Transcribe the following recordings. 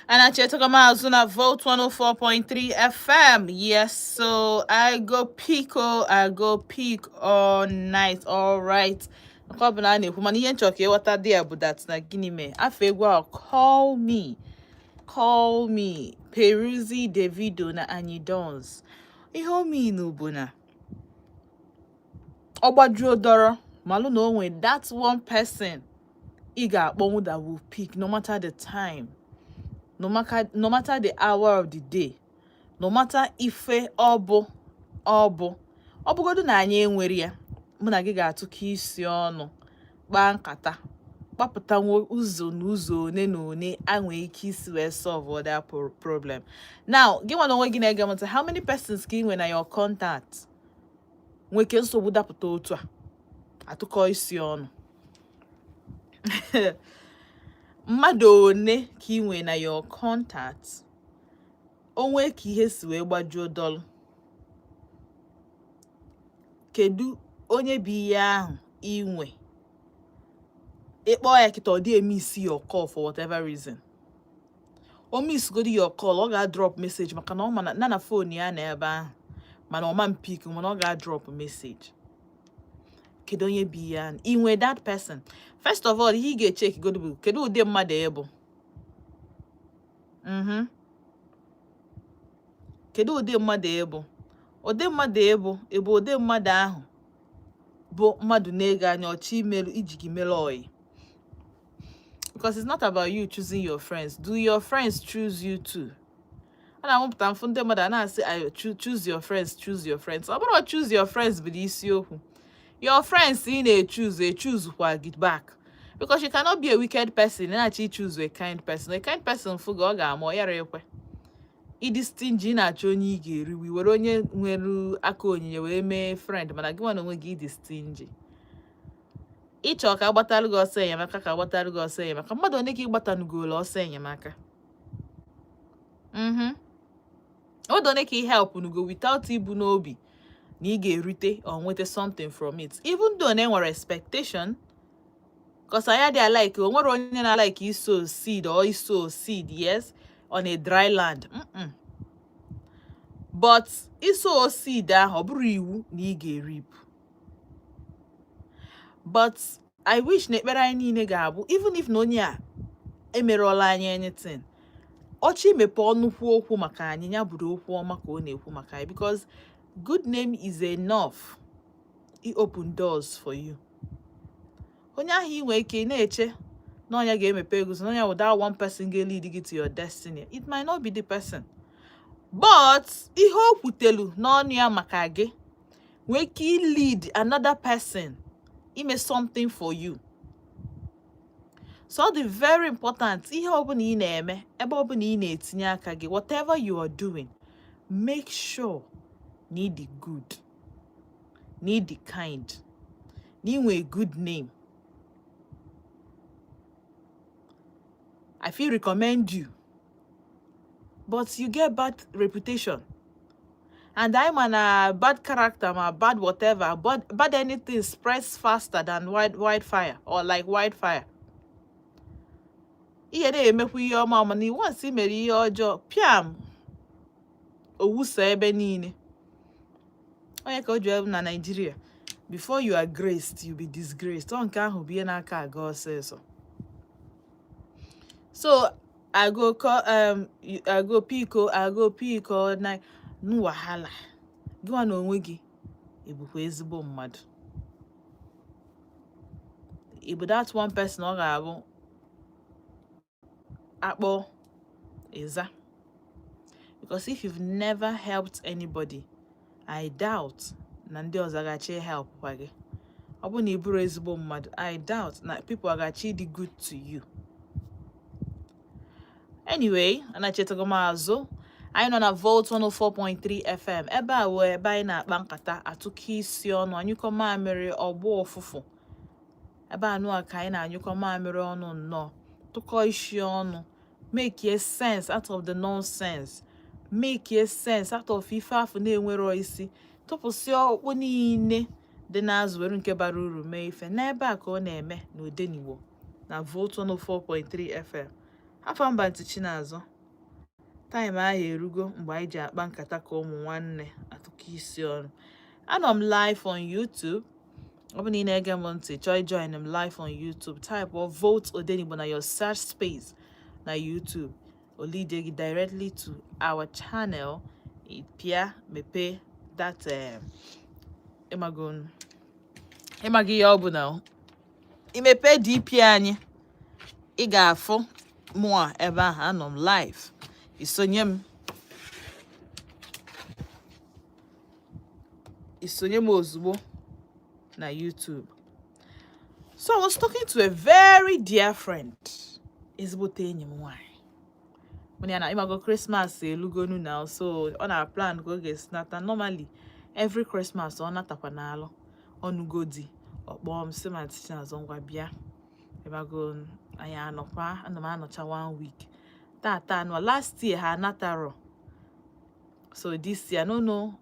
And I azụ na Volt 104.3 FM. Yes, so I go pick, oh, I go pick all night, all right. Nke ọ bụla a na-ekwu, mana ihe nchọ ka ịghọta dị ya bụ that na gịnị mee afọ egwu ahụ, "Call Me, Call Me", Peruzzi, Davido na Anyi Dons. Ihe o mean bụ na ọ gbajuo dọrọ malụ na o nwee that one person ị ga-akpọnwụ that will pick no matter the time, no matter the hour of the day, no matter ife ọ bụ. Ọ bụ ọ bụgodu na anyị enwere ya, mụ na gị ga-atụkọ isi ọnụ, kpaa nkata, kpapụtanwo ụzọ na ụzọ one na one a nwee ike isi wee solve that problem. Now, gị nwa na onwe gị na-ege m ntị, how many persons ka ị nwe na your contact nweke nsogbu dapụta otu a atụkọ isi ọnụ? Mmadụ one ka ị nwe na your contact onwe ka ihe si wee gbajuo dọlụ? Kedu onye bụ ihe ahụ inwe ịkpọ ya kịta ọ dị eme isi your call for whatever reason? O missgodi your call, ọ ga-drop message, maka na ọ ma na phone ya na ebe ahụ, mana ọ ma pick, mana ọ ga-drop message. Kedu onye bụ ihe ahụ inwe, that person? First of all, ihe ị ga-echeck godu bụ kedu ụdị mmadụ ị bụ. Kedu ụdị mmadụ ị bụ? Ụdị mmadụ ị bụ, ị bụ ụdị mmadụ ahụ bụ mmadụ na-ege anya ọchị imerụ iji gị mere oyi? Because it's not about you choosing your friends. Do your friends choose you too? A na-amụpụta mfụ ndị mmadụ a na-asị, "I choose your friends, choose your friends." Ọ bụrụ choose your friends bụ isiokwu, your friends ị na-echoose echoose kwa gị back, because you cannot be a wicked person na-achọ choose a kind person. A kind person fụ gị, ọ ga-ama ọ yara ekwe. Ịdị stingy, ị na-achọ onye ị ga-eriwi were onye nwere aka onyinye wee mee friend, mana gị nwa na onwe gị ịdị stingy. Ịchọ ka agbatalụ gị ọsọ enyemaka, ka agbatalụ gị ọsọ enyemaka. Mmadụ one ka ị gbatanugolo ọsọ enyemaka? Mmadụ one ka ị help nugo without ibu n'obi na ị ga-erite or nweta something from it, even though na enwere expectation? Cause anyị adịghị like, o nwere onye na-like isow seed or isow seed, yes, on a dry land. But isow seed ahụ, ọ bụrụ iwu na ị ga-erip. But I wish na ekpere anyị niile ga-abụ, even if na onye a emerụọla anyị anything, ọchị imepe ọnụ kwuo okwu maka anyị, ya bụrụ okwu ọma ka ọ na-ekwu maka anyị, because good name is enough i open doors for you. Onye ahụ ị nwee ike ị na-eche na ọnya ga-emepe ego, so na ọnya wụ that one person ga-lead gị to your destiny, it might not be the person, but ihe o kwutelu n'ọnụ ya maka gị nwee ike lead another person ime something for you. So ọ dị very important, ihe ọbụla ị na-eme, ebe ọbụla ị na-etinye aka gị, whatever you are doing, make sure na ị dị good, na ị dị kind, na ị nwee good name. I feel recommend you, but you get bad reputation, and I'm on a bad character, ma bad whatever, but bad anything spreads faster than wildfire or like wildfire. Ihe na-emekwa ihe ọma, mana once i mere ihe ọjọọ, piam, owusa ebe niile. Onye ka o ji ebe na Nigeria, before you are graced, you be disgraced. Ọ nke ahụ bụ ihe na-aka aga ọsịsọ. So I go call I go pick o, I go pick all night. Nu wahala. Gị nwa na onwe gị, ị bụkwa ezigbo mmadụ? Ị bụ that one person ọ ga-abụ akpọ ịza? Because if you've never helped anybody, I doubt na ndị ọzọ ga-achọ help kwa gị. Ọ bụrụ na ị bụrụ ezigbo mmadụ, I doubt na people ga-achọ ịdị good to you. Anyway, anachetago m azụ. Anyị nọ na Volt 104.3 FM. Ebe a wee ebe anyị na-akpa nkata, atụkọ isi ọnụ, anyụkọ mamịrị, ọgbọ ụfụfụ. Ebe anụ a ka anyị na-anyụkọ mamịrị ọnụ nnọọ, tụkọ isi ọnụ, make sense out of the nonsense, make sense out of ife afụ na-enwero isi, tụpụsịa ọkpụ niile dị n'azụ, were nke bara uru mee ife. N'ebe a ka ọ na-eme n'Odenigbo na Volt 104.3 FM. Afọ mba ntị Chinazụ. Time ahụ erugo mgbe anyị ji akpa nkata ka ụmụ nwanne atụkọ isi ọnụ. Anọ m live on YouTube. Ọ bụ na ị na-ege m ntị, chọọ join m live on YouTube, type or Vote Odenigbo na your search space na YouTube, o lead gị directly to our channel. Pịa mepee that ịmago ịmago ihe ọ bụ na imepe DP anyị, ị ga-afụ mụa ebe ahụ anọ m live. Isonye m ozugbo na YouTube. So I was talking to a very dear friend, ezigbote enyi m nwanyị. Mụ na ya na ịmago Christmas elugonu now, so ọ na plan ka ọ ga-esi nata. Normally every Christmas ọ natakwa n'alụ ọnụgo di, ọ kpọọ m sị ma Chinazọ, ngwa bịa. Ịmago anyị anọkwa, ana m anọcha one week tata nọ. Last year ha anatarọ, so this year I no know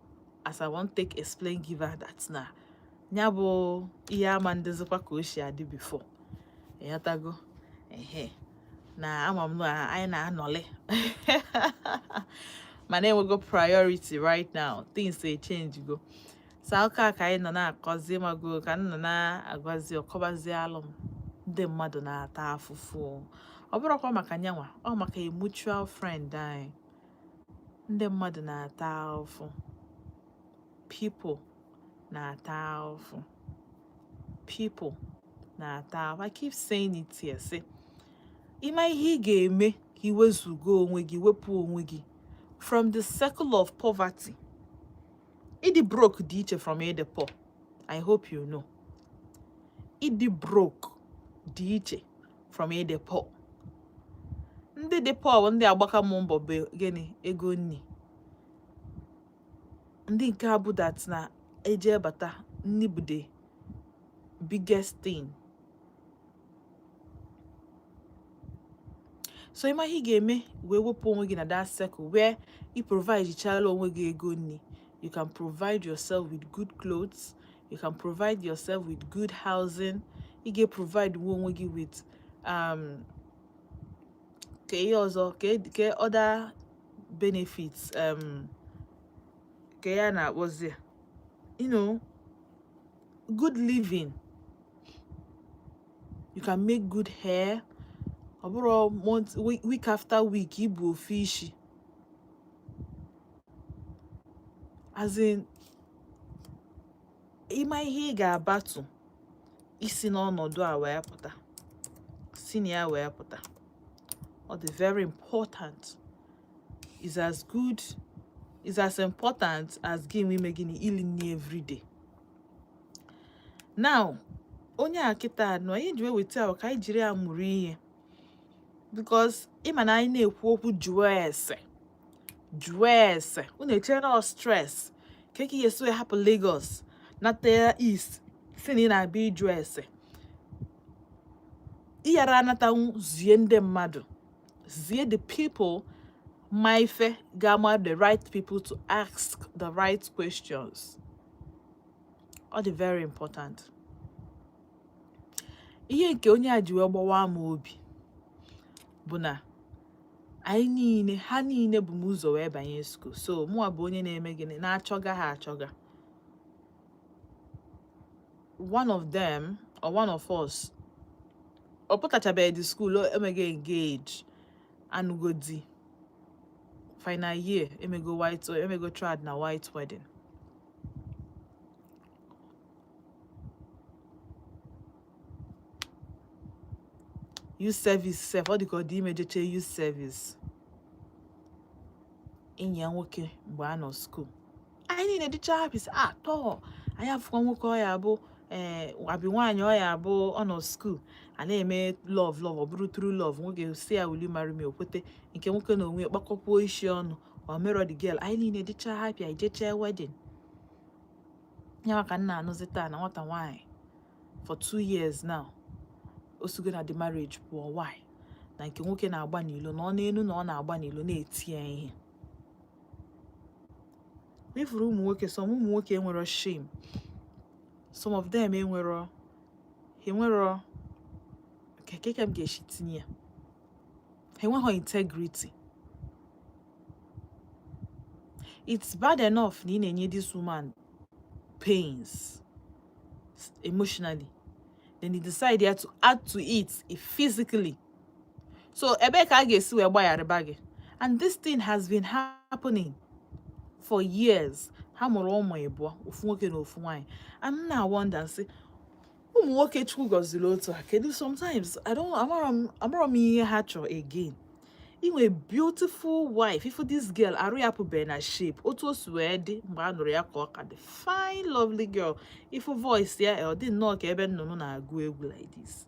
as I wan take explain give her that na ya bụ ihe ama ndezikwa ka o si adị before. Ịghọtago? Ehe, na ama m na anyị na-anọlị, mana enwego priority right now, things dey change go. So aka ka anyị nọ na-akọzi, mago ka m nọ na-agwazi, ọkọbazi alụ m ndị mmadụ na-ata afụfụ. Ọ bụrụkwa maka nyanwa, ọ maka a mutual friend anyị. Ndị mmadụ na-ata afụfụ, people na-ata afụfụ, people na-ata afụfụ. I keep saying it here, sị ịma ihe ị ga-eme ka ị wezuga onwe gị, wepụ onwe gị from the circle of poverty. Ịdị broke dị iche from ịdị poor. I hope you know. Ịdị broke dị iche from ịdị poor. Ndị dị poor bụ ndị agbaka m mbọ bụ gịnị, ego nni. Ndị nke a bụ that na eje bata nni bụ the biggest thing. So ịma ihe ị ga-eme wee wepụ onwe gị na that circle where ị provide chala onwe gị ego nni, you can provide yourself with good clothes, you can provide yourself with good housing, ị ga-provide nwe onwe gị with ka ihe ọzọ, ka other benefits, ka ya na-akpọzi ya, good living. You can make good hair. Ọ bụrụ month, week after week ibu ofu isi, as in ịma ihe ị ga-abatu isi n'ọnọdụ a wee pụta, si na ya wee pụta. Ọ dị very important, is as good, is as important as gị ime gịnị, ili nri everyday. Now onye a kịta nọ anyị ji wee weta ahụ ka anyị jiri ya mụrụ ihe, because ịma na anyị na-ekwu okwu, jụọ ese, jụọ ese, unu echere na ọ stress ka ị ga-esi wee hapụ Lagos nata East, si na ị na-abịa ịjụ ese. Ịghara anatanwu, zie ndị mmadụ, zie the people ma ife ga-ama, the right people to ask the right questions. Ọ dị very important. Ihe nke onye a ji wee gbawa m obi bụ na anyị niile, ha niile bụ m ụzọ wee banye school, so mụnwa bụ onye na-eme gịnị, na-achọga ha achọga. One of them or one of us, ọ pụtachabeghị the school, o emego engage, anụgo di, final year, emego white, emego trad na white wedding. Youth service sef, ọ dị ka ọ dị ime jeche youth service. Enyi ya nwoke mgbe a nọ school, anyị niile dịcha happy, sị ah, tọọ anyị afụkwa nwoke ọ ya bụ ee abi nwaanyị ọ ya bụ. Ọ nọ school, a na-eme love love, ọ bụrụ true love. Nwoke si ya, "Will you marry me?" O kwete. Nke nwoke na onwe ya kpakọkwuo isi ọnụ, ọ merọ the girl. Anyị niile dịcha happy, anyị jechee wedding ya. Maka nna anụzi taa na nwata nwaanyị for 2 years now o sigo na the marriage pụọ. Why? Na nke nwoke na-agba n'ilo, na ọ n'elu na ọ na-agba n'ilo, na-eti ya ihe. Ifuru ụmụ nwoke, some ụmụ nwoke enwero shame, some of them enwero, enwero keke ka m ga-esi tinye ya, ha enweghị integrity. It's bad enough na ị na-enye this woman pains emotionally, then you decide ya to add to it physically. So ebee ka a ga-esi wee gbagharịba gị? And this thing has been happening for years. Ha mụrụ ụmụ ịbụọ, ofu nwoke na ofu nwaanyị. And m na-wonder, sị, ụmụ nwoke Chukwu gọziri otu a, kedu? Sometimes I don't, amarọ m ihe ha chọrọ again. Inwe beautiful wife, if this girl arụ ya pụbeghị na shape otu o si wee dị mgbe a nụrụ ya, ka ọ ka dị fine, lovely girl. Ifu voice ya, ọ dị nnọọ ka ebe nnụnụ na-agụ egwu like this.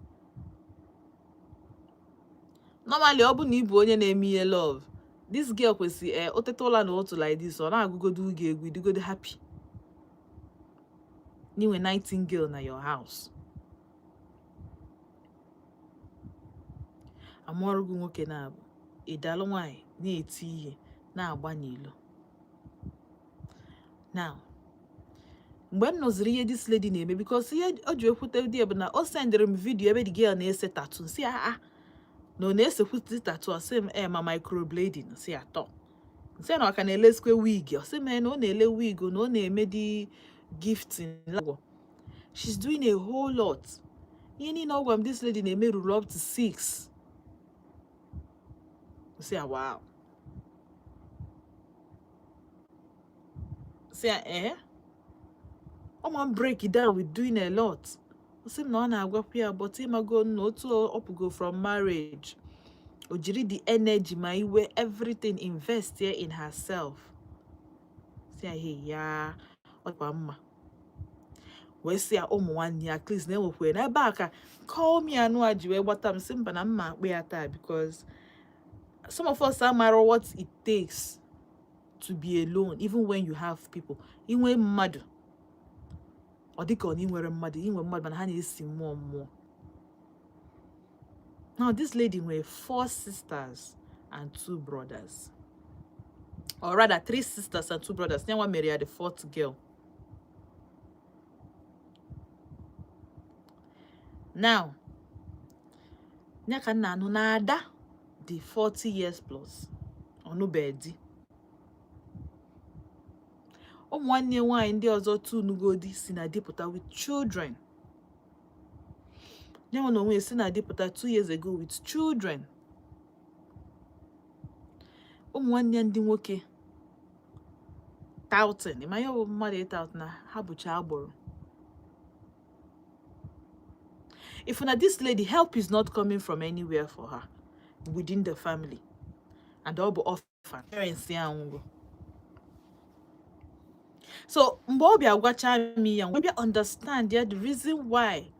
Normally, ọ bụ na ị bụ onye na-eme ihe love, this girl kwesịrị o teta ụla na otu like this, ọ na-agụgodo gị egwu, idigodo happy n'inwe nightingale na your house. Amụọrụ gị nwoke na-abụ ịdalụ nwaanyị na-eti ihe na-agba n'ilo. Now, mgbe m nụziri ihe this lady na-eme, because ihe o ji ekwute di ya bụ na o sendịrị m video ebe the girl na-ese tattoo. Nsị ya, "Ah, na ọ na-esekwute tattoo?" Ọ sị m e ma microblading. Nsị ya tọ, nsị ya na ọ ka na-elesikwa wig. Ọ sị m na ọ na-ele wig, na ọ na-eme di gifting. She's doing a whole lot. Ihe niile ọ gwara m this lady na-eme ruru up to six. Nsị ya, "Wow." Sị ya, "Eh, ọ ma break it down with doing a lot." Ọ sị m na ọ na-agwakwa ya, but ịmago na otu ọ pụgo from marriage, o jiri the energy ma iwe everything invest here in herself. Si ya, "Hey, ya ọ dịkwa mma." Wee sị ya ụmụ nwanne ya at least na-enwekwa n'ebe a ka call me. Anụ a ji wee gbata m, sị mba, na mma akpụ ya taa, because some of us amara what it takes to be alone even when you have people. Inwe mmadụ, ọ dịka ọ na inwere mmadụ, inwe mmadụ, mana ha na-esi mmụọ mmụọ. Now, this lady nwere four sisters and two brothers, or rather three sisters and two brothers. Nyanwa mere ya the fourth girl. Now, ya ka nna anụ na ada dị 40 years plus, ọnụbeghị di. Ụmụ nwanne nwaanyị ndị ọzọ tunugodi si na di pụta with children. Nyanwa na onwe ya si na di pụta 2 years ago with children. Ụmụ nwanne ya ndị nwoke touting, ma ya bụ mmadụ ịtout na ha bụcha agboro. If na this lady, help is not coming from anywhere for her within the family, and ọ bụ orphan, parents ya anwụgo. So mgbe ọ bịa gwacha m ya, mgbe bịa understand ya the reason why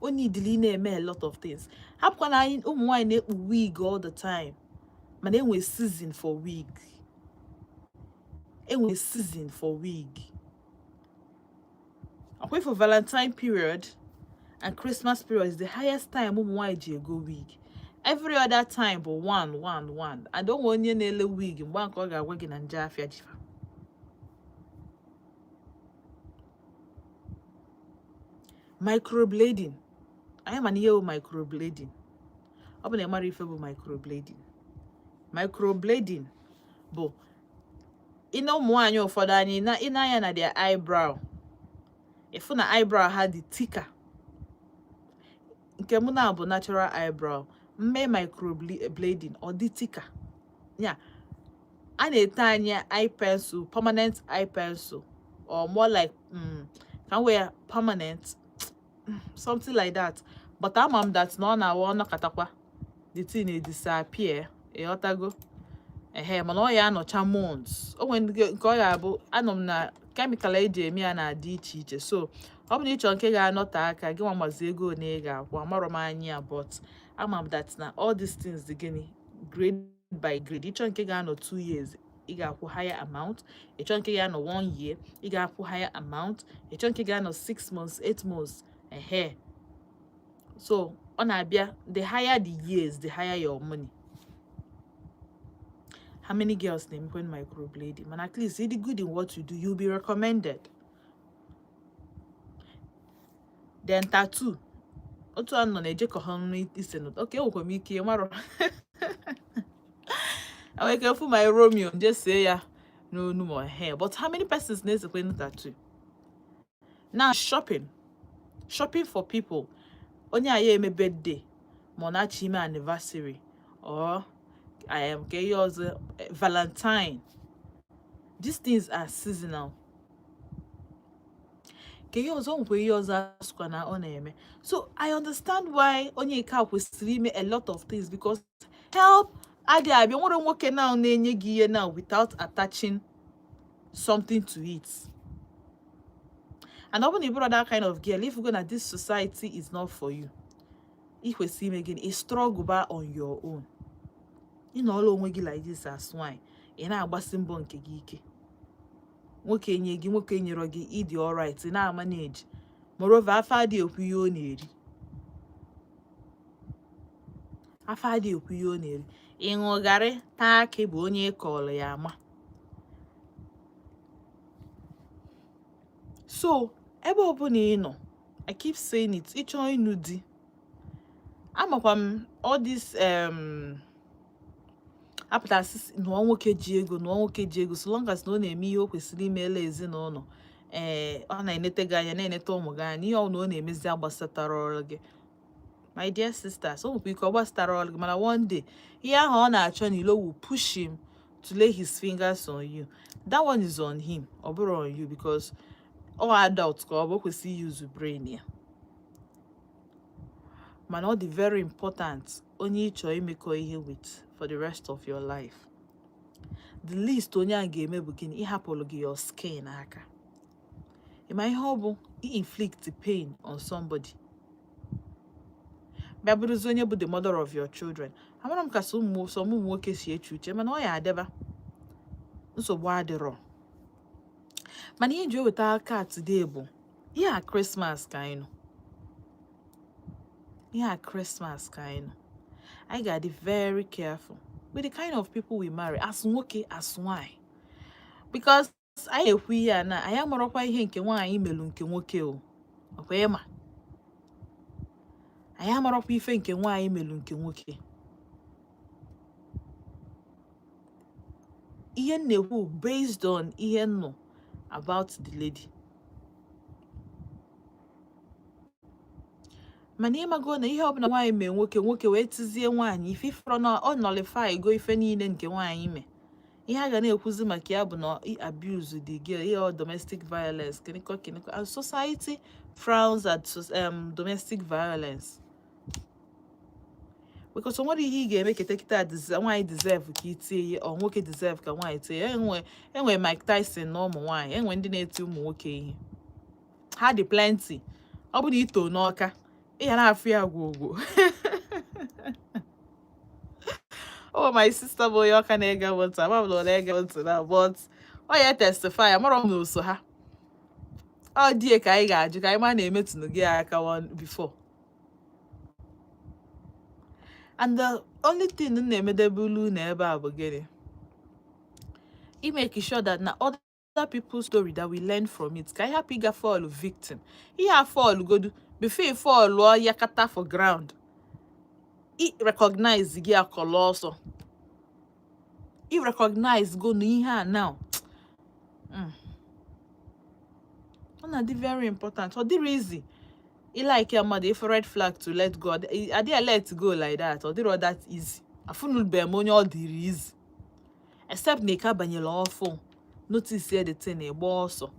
o needili na-eme a lot of things. Hapụkwa na anyị ụmụ nwaanyị na-ekpu wig all the time, mana enwe season for wig, enwe season for wig. Akwa for Valentine period and Christmas period is the highest time ụmụ nwaanyị ji ego wig. Every other time bụ one one one. And onwe onye na-ele wig, mgbe nke ọ ga-agwa gị na nje afịa jifa. Microblading, anyị ma na ihe bụ microblading. Ọ bụ na ị mara ife bụ microblading, microblading bụ ị na ụmụ nwaanyị ụfọdụ anyị na ị na-anya na their eyebrow, ịfụ na eyebrow ha dị thicker. Nke mụ na bụ natural eyebrow, mme microblading, ọ dị thicker. Ya a na-ete anyị eye pencil, permanent eye pencil, or more like ka m wee permanent, something like that. But ama m that na ọ na-awa ọnọkatakwa, the thing na-disappear, ịghọtago? Ehe, mana ọ ya anọcha months. O nwere nke ọ ya abụ anọ m na chemical eji eme ya na-adị iche iche. So ọ bụ na ịchọ nke ga-anọte aka gị, nwa mazi ego one ị ga-akwụ. Amarọ m anya ya, but ama m that na all these things dị gịnị, grade by grade. Ịchọ nke ga-anọ 2 years, ị ga-akwụ higher amount. Ịchọ nke ga-anọ one year, ị ga-akwụ higher amount. Ịchọ nke ga-anọ 6 months, 8 months, ehe. So ọ na-abịa, the higher the years, the higher your money. How many girls na-emekwe microblading? Mana at least ịdị good in what you do, you'll be recommended. Then tattoo, otu a nọ na-ejekọ ha ọnụ ise nụ. Okay, enwekwa m ike marọ, enwere ike fụ my Romeo nje see ya. N'onu ma hair. But how many persons na-esekwe tattoo now? Shopping, shopping for people. Onye a ya eme birthday, ma ọ na-achọ ime anniversary, or ka ihe ọzọ, Valentine. These things are seasonal. Ka ihe ọzọ nwekwa, ihe ọzọ asụkwa na ọ na-eme. So I understand why onye nke a kwesịrị ime a lot of things, because help adịghị abịa. Nwere nwoke now na-enye gị ihe now without attaching something to it. And ọ bụrụ na ị bụrụ that kind of girl, if you go na this society is not for you, ị kwesịrị ime gịnị? Ị struggle ba on your own. Ị nọọla onwe gị like this as nwanyị, ị na-agbasi mbọ nke gị ike. Nwoke nye gị, nwoke nyere gị, ịdị alright, ị na-amanage. Moreover, afọ adịghị ekwu ihe ọ na-eri. Afọ adịghị ekwu ihe ọ na-eri. Ịṅụ garị, taa akị bụ onye ịkọlụ ya ama. So ebe ọbụla ị nọ, I keep saying it, ịchọọ ịnụ di, amakwa m all this apụtasị nụọ nwoke ji ego, nụọ nwoke ji ego. So long as na ọ na-eme ihe o kwesịrị imela ezinụlọ, ee, ọ na-enete gị anya, na-enete ụmụ gị anya, ihe ọ na ọ na-emezi agbasatara ọrụ gị. My dear sisters, o nwekwa ike ọ gbasatara ọrụ gị, mana one day ihe ahụ ọ na-achọ n'ilo will push him to lay his fingers on you. That one is on him, ọ bụrụ on you, because ọ adult ka ọ bụ, o kwesịrị use brain ya. Mana ọ dị very important, onye ị chọọ imekọ ihe with for the rest of your life, the least onye a ga-eme bụ gịnị? Ịhapụrụ gị your skin aka. Ịma ihe ọ bụ inflict pain on somebody, bịa bụrụzi onye bụ the mother of your children. Amara m ka some ụmụ nwoke si eche uche, mana ọ ya adịba nsogbu adịrọ. Mana ihe nji eweta aka today bụ ihe a, Christmas ka anyị nọ. Ihe a Christmas ka anyị nọ, anyị ga-adị very careful with the kind of people we marry, as nwoke, as nwanyị, because anyị na-ekwu ihe a na anyị amarọkwa ihe nke nwaanyị melu nke nwoke o. Ọkwa ịma anyị amarọkwa ife nke nwaanyị melu nke nwoke. Ihe m na-ekwu based on ihe m nụ about the lady. Mana ịmago na ihe ọbụla nwaanyị mee nwoke, nwoke wee tizie nwaanyị ife, ifọrọ na ọ nullify go ife niile nke nwaanyị mee. Ihe a ga na-ekwuzi maka ya bụ na abuse the girl, ihe ọ domestic violence, kịnịkọ kịnịkọ, and society frowns at domestic violence, because o nwere ihe ị ga-eme kete kịta nwaanyị deserve ka itie ihe, ọ nwoke deserve ka nwaanyị tie ya. Enwe Mike Tyson na ụmụ nwaanyị, enwe ndị na-eti ụmụ nwoke ihe, ha dị plenty. Ọ bụ na ito n'ọka, ị ga na-afụ ya gwogwo. Oh, my sister bụ onye ọka na-ege m ntị, ama m na ọ na-ege m ntị na, but ọ ya testify. Amarọ m na oso ha. Ọ die ka anyị ga-ajụ ka anyị ma na-emetụnụ gị aka one before. And the only thing m na-emedebe unu ebe a bụ gịnị? I make sure that na other people's story that we learn from it, ka anyị hapụ ịga fall victim. Ihe a fall godu before ị fall yakata for ground, I recognize gị akọlọ ọsọ. I recognize go na ihe a now, ọ na-adị very important. Ọ dịrị easy ị like ya mmadụ, if red flag to let go, adịghị let go like that. Ọ dịrọ that easy. Afụnụbeghị m onye ọ dịrị easy, except na ị ka banyere ọfụ, notice ya the thing, ịgba ọsọ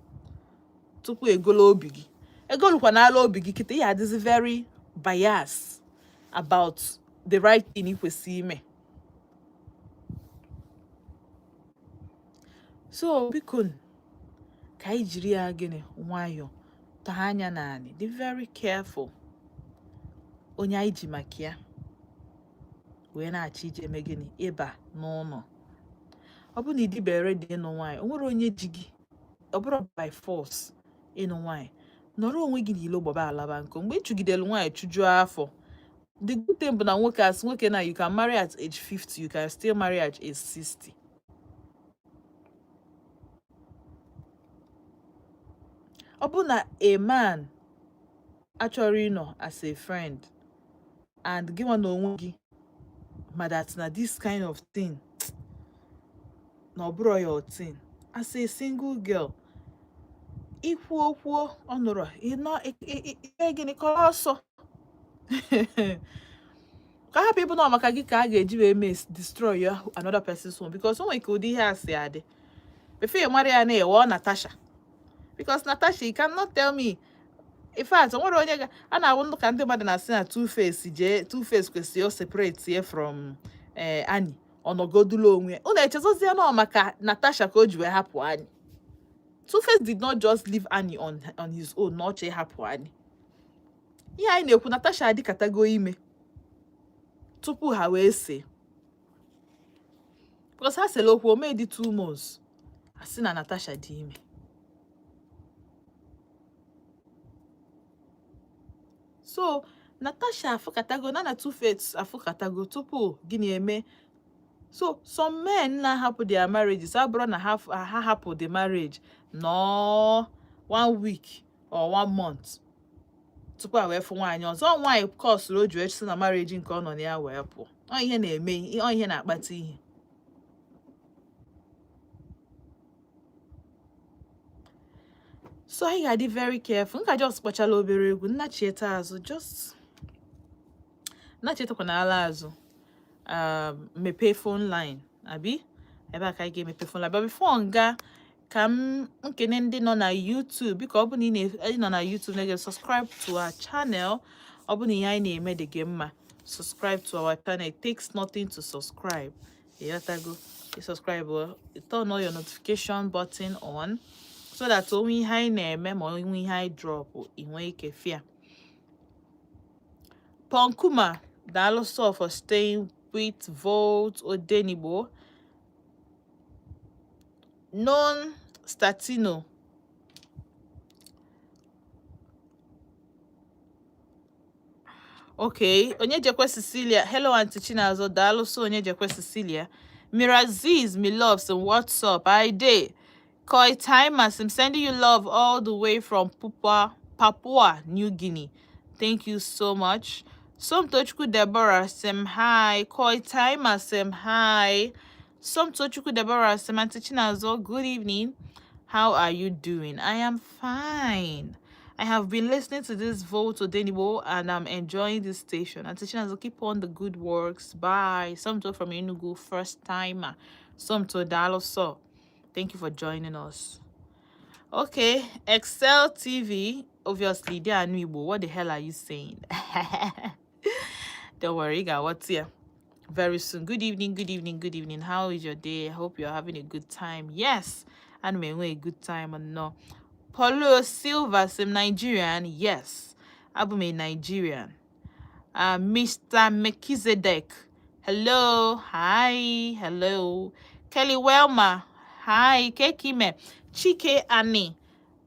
tupu egolo obi gị. Egolukwa n'ala obi gị kịta, ihe adịzi very bias about the right thing ị kwesịrị ime. So biko, ka anyị jiri ya gịnị, nwayọọ, taa anya naanị, dị very careful onye anyị ji maka ya wee na-achọ ije eme gịnị, ịba n'ụlọ. Ọ bụrụ na ị dịbe ready ịnụ nwaanyị, o nwere onye ji gị, ọ bụrụ by force ịnụ nwaanyị. Nọrọ onwe gị n'ilo, gbaba alaba nkụ mgbe ị chụgidere nwaanyị chụjuo afọ. The good thing bụ na nwoke, as nwoke na, you can marry at age 50, you can still marry at age 60. Ọ bụ na a man achọrọ ịnọ as a friend, and gị nwa na onwe gị ma that na this kind of thing na ọ bụrụ your thing, As a single girl, ikwu okwu ọ nụrụ ịnọ ime gịnị, kọrọ ọsọ ka hapụ ịbụ na ọ maka gị ka a ga-eji wee mee destroy your another person's home, because o nwere ka ụdị ihe a si adị before ị mara ya na-ewe ọ Natasha. Because Natasha, you cannot tell me, in fact, o nwere onye ga a na-awụ ndụ ka ndị mmadụ na-asị na Two-Face jee, Two-Face kwesịrị o separate ye from Annie, ọnọgodulu onwe ya. Unu echezozie na ọ maka Natasha ka o ji wee hapụ Annie. Two-Face did not just leave Annie on his own na ọ chọ ịhapụ Annie. Ihe anyị na-ekwu, Natasha adịkatago ime tupu ha wee see, because ha sere okwu, o mee dị 2 months, asị na Natasha dị ime. So Natasha afụkatago na Two-Face afụkatago tupu gịnị eme. So some men na-ahapụ their marriages abụrụ na ha hapụ the marriage nọọ one week or one month tupu a wee fụ nwaanyị ọzọ. Ọ nwaanyị kọsụrụ o ji wee sị na marriage nke ọ nọ na ya wee pụọ. Ọ ihe na-eme, ọ ihe na-akpata ihe. So anyị ga-adị very careful. Nka just kpọchala obere egwu, nnachieta azụ, just nnachetakwa n'ala azụ, mepee phone line abi ebe a ka anyị ga-emepe phone line. But before nga ka m nkene ndị nọ na YouTube, biko, ọ bụ na ị nọ na YouTube na subscribe to our channel. Ọ bụ na ihe anyị na-eme dị gị mma, subscribe to our channel. It takes nothing to subscribe. Ịghọtago? Ị subscribe, turn on your notification button on so that onwe ihe anyị na-eme ma onwe ihe anyị drop, ị nwee ike fia. Ponkuma, daalụ so for staying with Volt Odenigbo. Non Statino. Okay, Onyejekwe Cecilia. Hello, Auntie Chinazo. Daalụ so, Onyejekwe Cecilia. Miraziz, me loves and what's up? I day. Koi Timers, I'm sending you love all the way from Papua New Guinea. Thank you so much. Somtochukwu Deborah, sim hi. Koi Timer, sim hi. Somtochukwu Deborah, sim Auntie Chinazo, good evening. How are you doing? I am fine. I have been listening to this Volt Odenigbo and I'm enjoying this station. Auntie Chinazo, keep on the good works. Bye. Somto from Enugu, first timer. Somto daalụ so. Thank you for joining us. Okay, Excel TV. Obviously, they are new Igbo. What the hell are you saying? Don't worry, you got what's here very soon. Good evening, good evening, good evening. How is your day? I hope you're having a good time. Yes, and may a good time and no. Paulo Silva, some Nigerian. Yes, I'm a Nigerian. Mr. Melchizedek. Hello, hi, hello. Kelly Welma. Hi, Kekime. Chike Annie.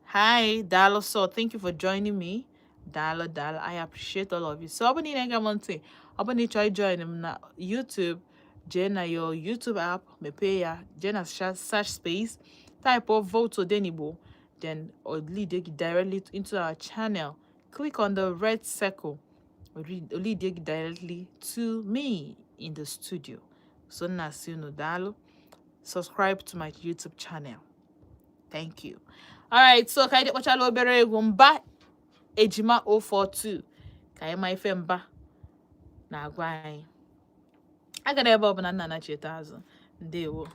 Hi, daalụ so. Thank you for joining me. Daalụ, daalụ. I appreciate all of you. So, ọ bụ na ị na-ege m ntị, ọ bụ na ị chọrọ join m na YouTube, jee na your YouTube app, mepee ya, jee na search space, type of Volt Odenigbo, then or lead you directly into our channel. Click on the red circle, or lead you directly to me in the studio. So, na asị unu daalụ. Subscribe to my YouTube channel. Thank you. All right, so ka anyị kpọchala obere egwu mba ejima 042 ka anyị ma ife mba na-agwa anyị. Agara ebe ọbụla nna na cheta azụ. Ndewo.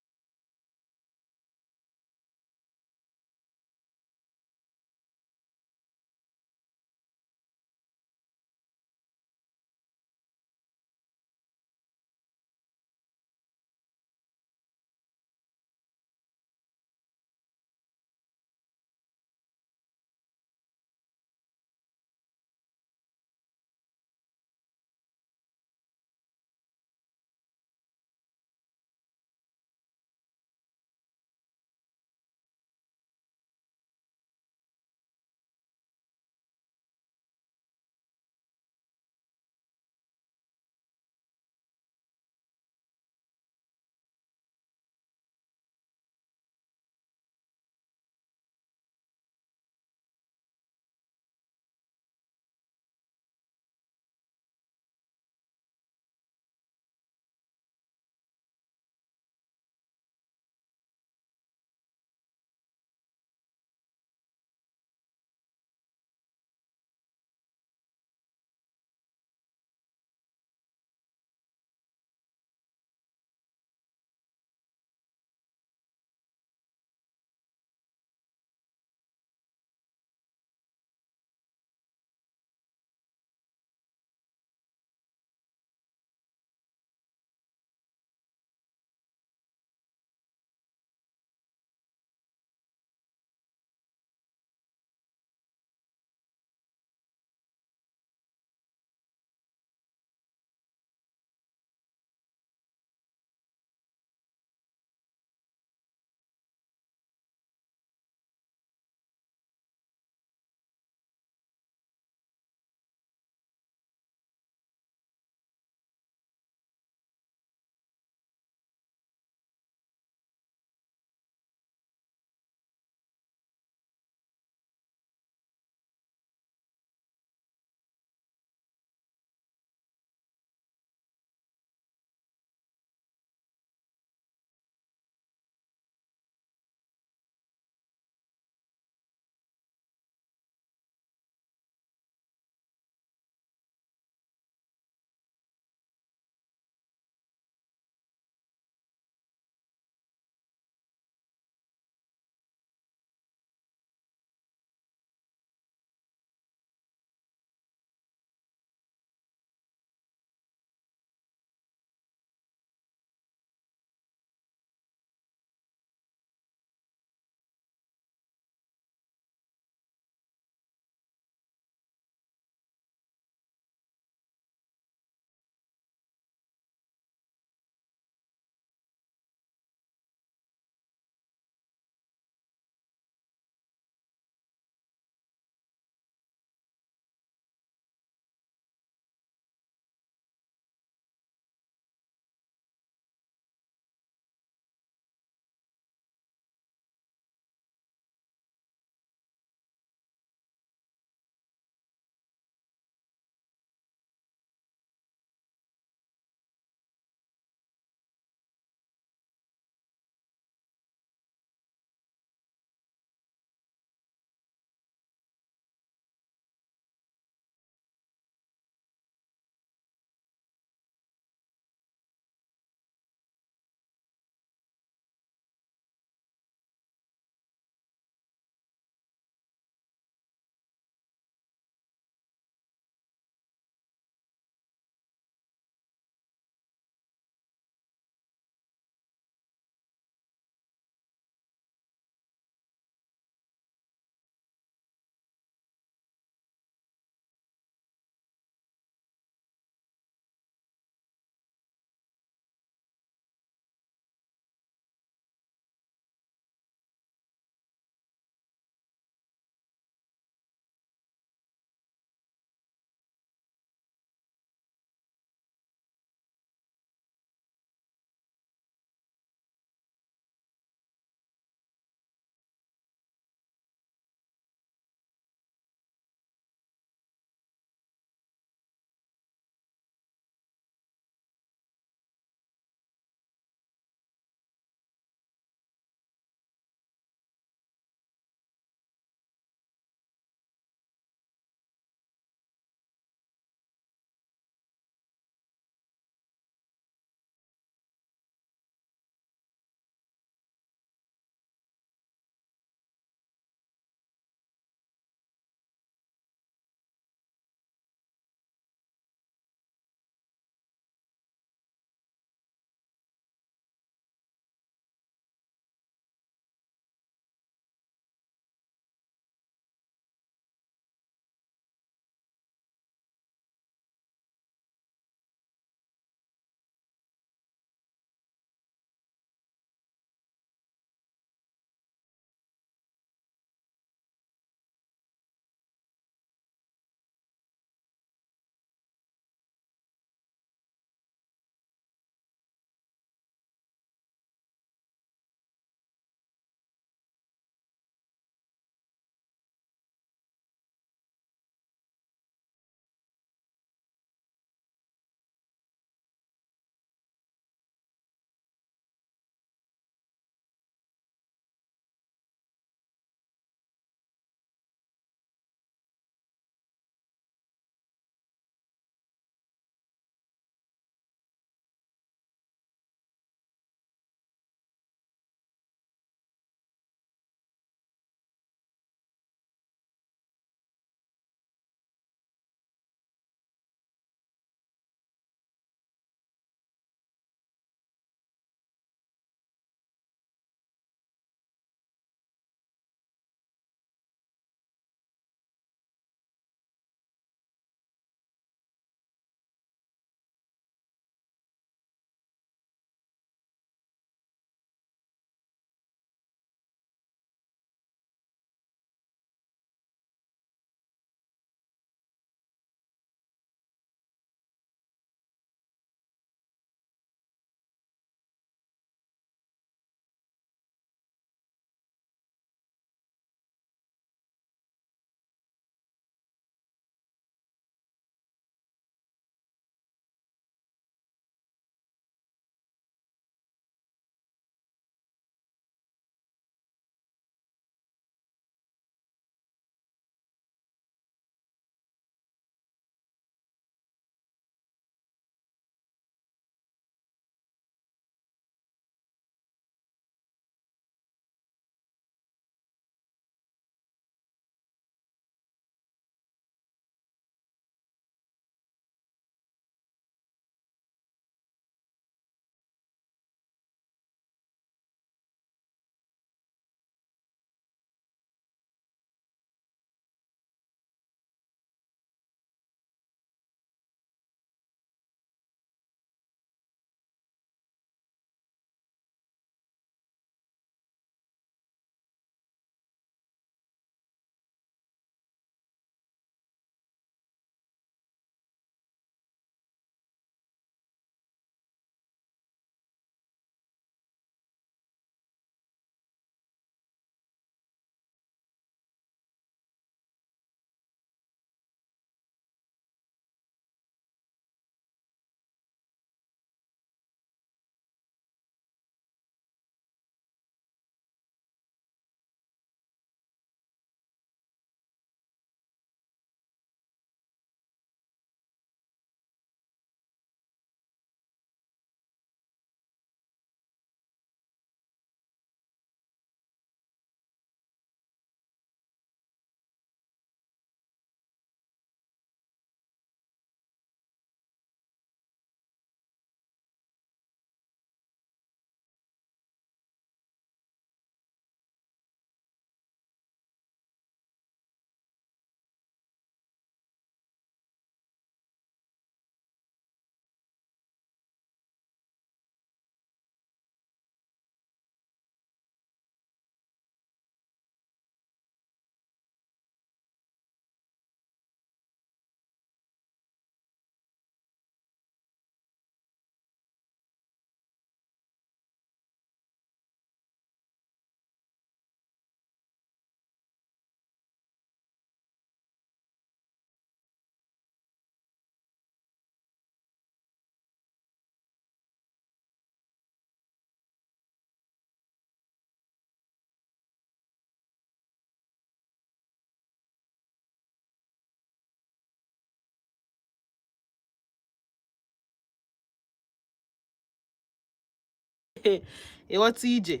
Ịghọta ije,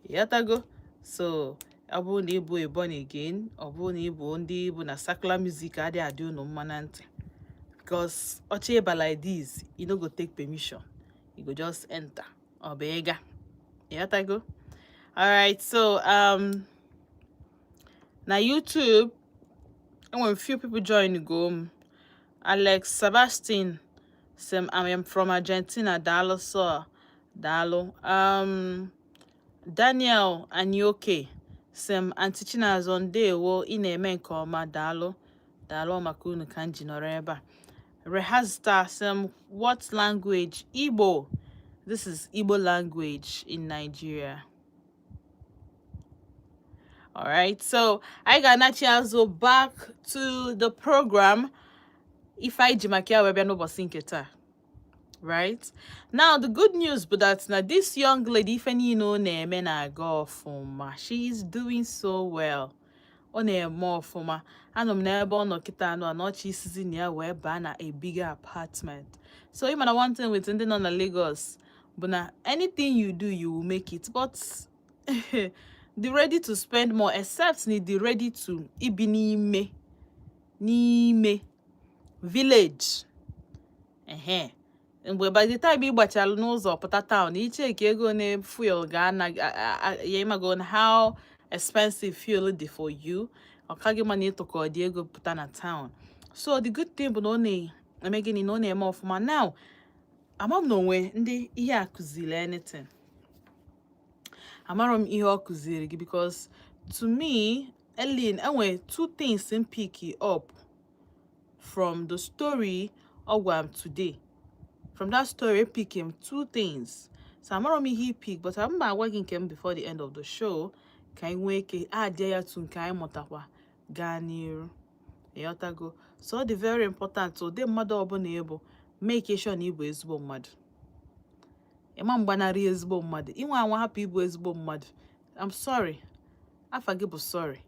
ịghọtago? So ọ bụrụ na ị bụ a born again, ọ bụrụ na ị bụ ndị bụ na secular music adịghị adị unu mma na ntị, because ọchị ịba like this, you no go take permission, you go just enter. Ọ bụ ịga, ịghọtago? Alright, so na YouTube enwere few people join go m. Alex Sebastian sị m, "I am from Argentina." Daalụ sir, daalụ. Daniel Anioke sị m, "Aunty Chinazọ, ndewo, ị na-eme nke ọma." Daalụ, daalụ. Maka unu ka m ji nọrọ ebe a. Rehazta sị m, "What language?" Igbo. This is Igbo language in Nigeria. Alright, so anyị ga-anachi azụ back to the program. Ife anyị ji maka ya wee bịa n'ụbọchị nke taa. Right now, the good news bụ that na this young lady, ife niile ọ na-eme na-aga ọfụma. She is doing so well, ọ na-eme ọfụma. Anọ m n'ebe ọ nọ kịta anụ anọchi isizi na ya wee baa na a bigger apartment. So ị mana one thing with ndị nọ na Lagos bụ na anything you do, you will make it, but be ready to spend more, except na dị ready to ibi n'ime n'ime village. Ehe, mgbe by the time ị gbachalụ n'ụzọ pụta town, icheki ego na fuel ga-ana ya, ịmago na how expensive fuel dị for you, ọ ka gị mana ịtụkọ dị ego pụta na town. So the good thing bụ na ọ na-eme gịnị? Na ọ na-eme ọfụma. Now, ama m na onwe ndị ihe a kụziri anything. Amarọ m ihe ọ kụziri gị, because to me, Ellen, enwe two things m pick up from the story ọ gwara m today. From that story, pick him two things. So amarọ m ihe i pick, but m ma agwa gị nke m before the end of the show, ka anyị nwee ike adịa ya tu nke anyị mụtakwa gaa n'iru. Ịghọtago? So ọ dị very important, ụdị mmadụ ọbụla ịbụ, make sure na ịbụ ezigbo mmadụ. Ịma mgbanarị ezigbo mmadụ, inwe anwa hapụ ịbụ ezigbo mmadụ, I'm sorry, afa gị bụ sorry.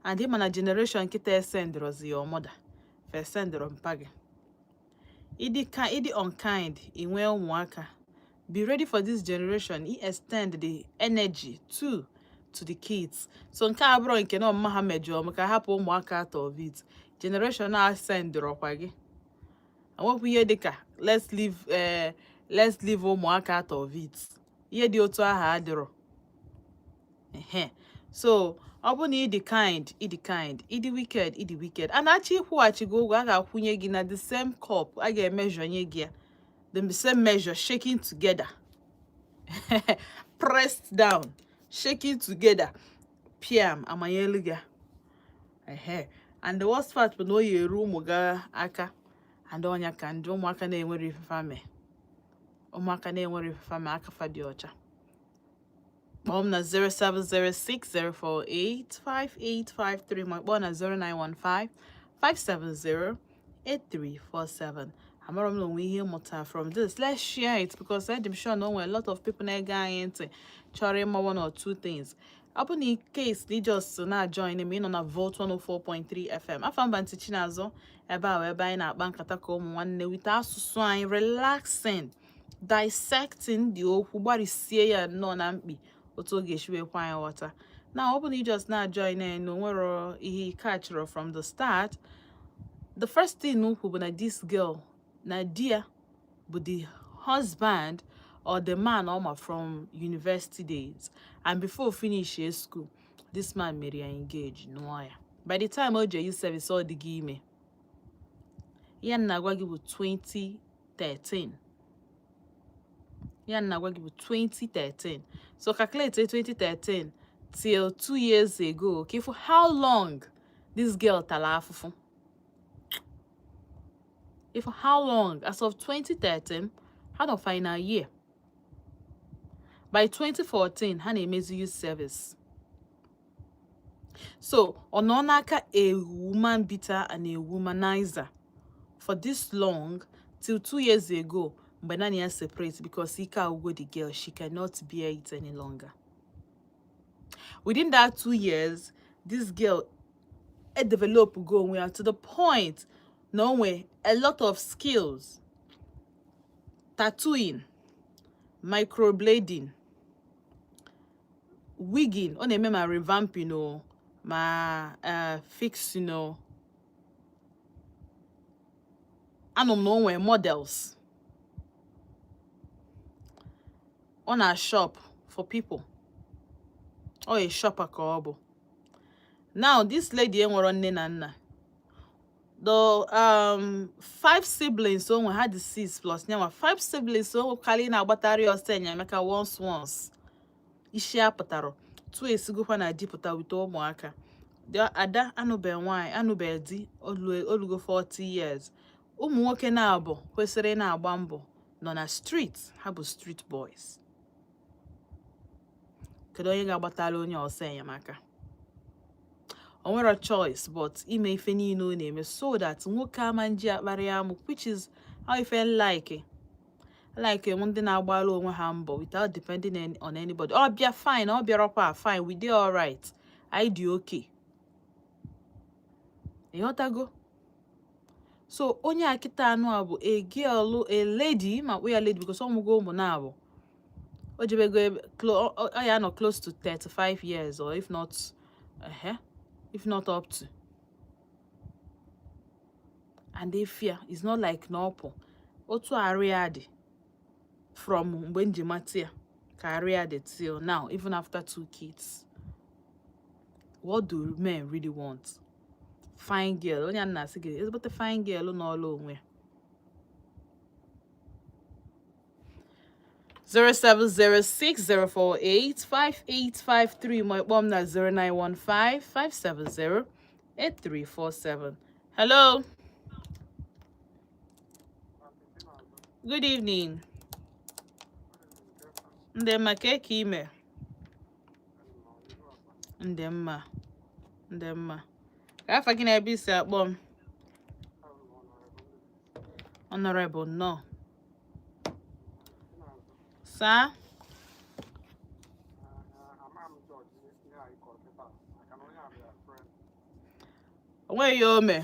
And ịma na generation nkịta esendịrọzi your mother, fa esendịrọ mpa gị. Ịdị ka ịdị unkind, ị nwee ụmụaka, be ready for this generation i extend the energy too to the kids. So nke a bụrụ nke na ọmụma ha mejọọ m ka hapụ ụmụaka out of it. Generation a sendịrọkwa gị, enwekwa ihe dịka let's leave ụmụaka out of it. Ihe dị otu ahụ adịrọ. Ehe, so ọ bụ na ịdị kind, ịdị kind; ịdị wicked, ịdị wicked. A na-achọ ịkwụghachi gị ụgwọ, a ga-akwụnye gị na the same cup, a ga-emejọ nye gị ya the same measure, shaking together, pressed down, shaking together, piam, amanyelu gị. Ehe, and the worst part bụ na o yi eru ụmụ gị aka. And ọnya ka ndị ụmụaka na-enwere ife mee, ụmụaka na-enwere ife mee, aka fa dị ọcha. Kpọọ m na 07060485853, ma kpọọ na 09155708347. Amara m na onwe ihe ịmụta from this. Let's share it, because I'm sure na o nwere a lot of people na-ege anyị ntị chọrọ ịma one or two things. Ọ bụ na case na just na-join m, ịnọ na Volt 104.3 FM. Afa mba ntị Chinazọ, ebe a wee ebe anyị na-akpa nkata ka ụmụ nwanne wite asụsụ anyị, relaxing, dissecting dị okwu, gbarisie ya nnọọ na mkpi otu ọ ga-esi wee kwa anyị ghọta. Na ọ bụ na ị just na-join anyị na onwero ihe ị catchọrọ from the start, the first thing ukwu bụ na this girl na di ya bụ the husband or the man ọ ma from university days, and before finish his school, this man mere ya engage, nụọ ya. By the time o ji youth service, ọ dịghị ime. Ihe m na-agwa gị bụ 2013. Ihe m na-agwa gị bụ 2013. So calculate 2013 till 2 years ago, okay, for how long this girl tara afụfụ. If how long, as of 2013, ha nọ final year. By 2014, ha na-emezi youth service. So ọ nọ n'aka a woman beater and a womanizer for this long till 2 years ago, mgbe naanị ya separate, because ike agwụgo the girl, she cannot bear it any longer. Within that 2 years, this girl e develop go onwe ya to the point na o nwee a lot of skills: tattooing, Microblading, wigging, ọ na-eme ma revamping o, ma fixing o. Anụ m na o nwee models ọ na shop for people. Ọ a shopper ka ọ bụ. Now this lady enwero nne na nna. The five siblings o nwe, ha dị six plus nyanwa, five siblings o nwekwara na-agbatara ọsọ enyemaka once once isi apụtara tụ esigokwa na di pụta wite ụmụaka. The ada anụbeghị nwaanyị, anụbeghị di, olugo 40 years. Ụmụ nwoke na-abụ kwesịrị ị na-agba mbọ nọ na street, ha bụ street boys. Kedu onye ga-agbatara onye ọsọ enyemaka? O nwere choice but ime ife niile ọ na-eme so that nwoke ama nji akparị amụ, which is how ife like m ndị na-agbara onwe ha mbọ without depending on anybody. Ọ bịa, fine. Ọ bịarakwa, fine. We dey alright, anyị dị okay. Ịghọtago? So onye a kịta anụ a bụ a girl, a lady, ma kpọ ya lady because ọ mụgo ụmụ na-abụ. O jebego ebe ọ ya nọ close to 35 years or if not if not up to. And efia is not like na ọpụ otu arụ ya dị from mgbe m ji mata ya ka arụ ya dị till now, even after two kids. What do men really want? Fine girl, onye a na-asị gị ezigbote fine girl n'ọlụ onwe ya. 07060485853, ma ịkpọ m na 09155708347. Hello, good evening. Ndị mma ka ka ime? Ndị mma, ndị mma. Ka afa gị na ebe isi akpọ m? Honorable, nnọọ. Saa. O nweghị ihe o mee.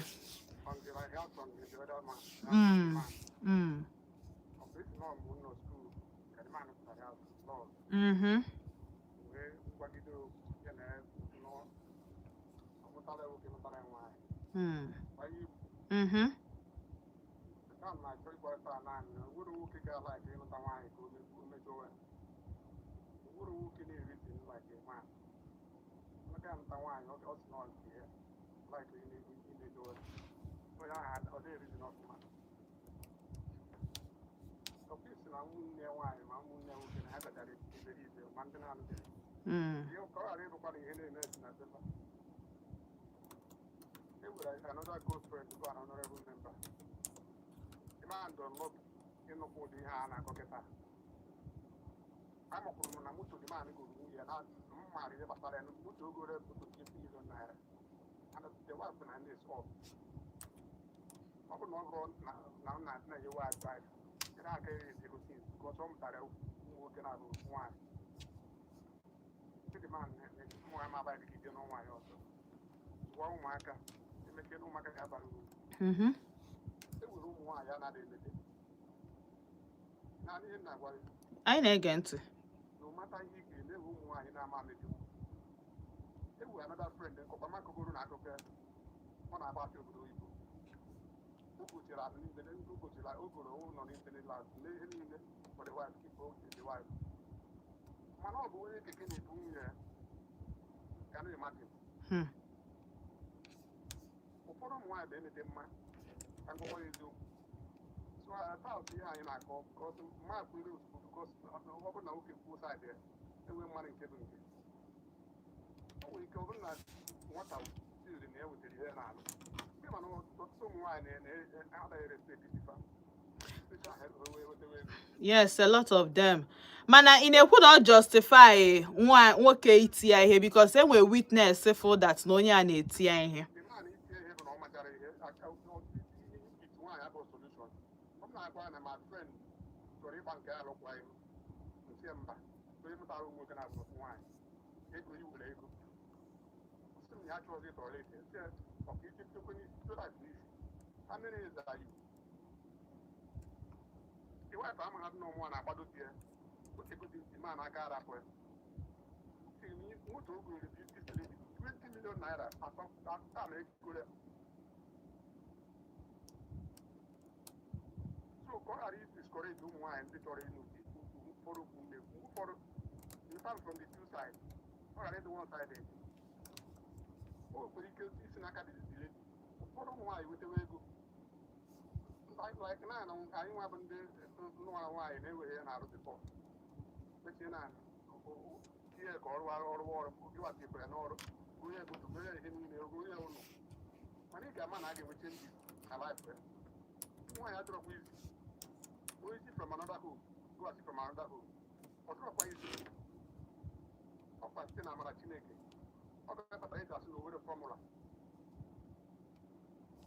Anyị na-ege ntị. Ụfọdụ ụmụ nwaanyị bụ emete mma ka ngwakọ eziokwu. So about ihe anyị na-akọ, because mma kwere ozugbo, because ọ bụrụ na nwoke kwuo side ya, enwe mmadụ nke bụ nke o nwere ike ọ bụrụ na nwata tiri na ya wetara ihe na-alụ ndị, mana ọtụtụ ụmụ nwaanyị na-anaghị respect ifa. Yes, a lot of them. Mana ị na-ekwu na ọ justify nwa nwoke iti ya ihe because e nwere witness for that na onye a na-eti ya ihe? The man itinye ihe bụ na ọ machara ihe aka iti nwaanyị abụ solution. Ọ m na-agwa na my friend chọrọ ịgba nke alụkwaghị m ntie mba, onye mụtara ụmụ nwoke na-abụ nwaanyị ego iwere ego sị m ya chọrọ ịtọrọ ete sị ọka iji tekwe n'isi so that n'isi. How many years are you? The wife amaghị na ụmụ a na-akwado di ya. Ego dị ma na aka arapụ ya. Moto o goro this lady, 20 million naira atọ taa na ego ya. So ka ọ ghara idiscourage ụmụ nwaanyị ndị chọrọ ịnụ di, ụfọdụ okwu mmegbu ụfọdụ, you start from the two sides, ọ ghara ịdị one sided. O nwekwara ike isi n'aka dị lady. Ụfọdụ ụmụ nwaanyị wetewe ego like na anyị nwa bụ ndị nwa nwaanyị na-ewere ya na-arụ before mechie na ihe ka ọrụ ọrụ ọrụ gịwatikwara n'ọrụ, gụnye ego, gụnye ihe niile, gụnye ụlọ, mana ị ga-ama na a ga-enwe changes na life ya. Nwaanyị adịrọkwa izi onye si from another home gụwasị from another home, ọ dịrọkwa izi. Ọkwa site na amara Chineke ọ ga-akpata eji asị na owere formula,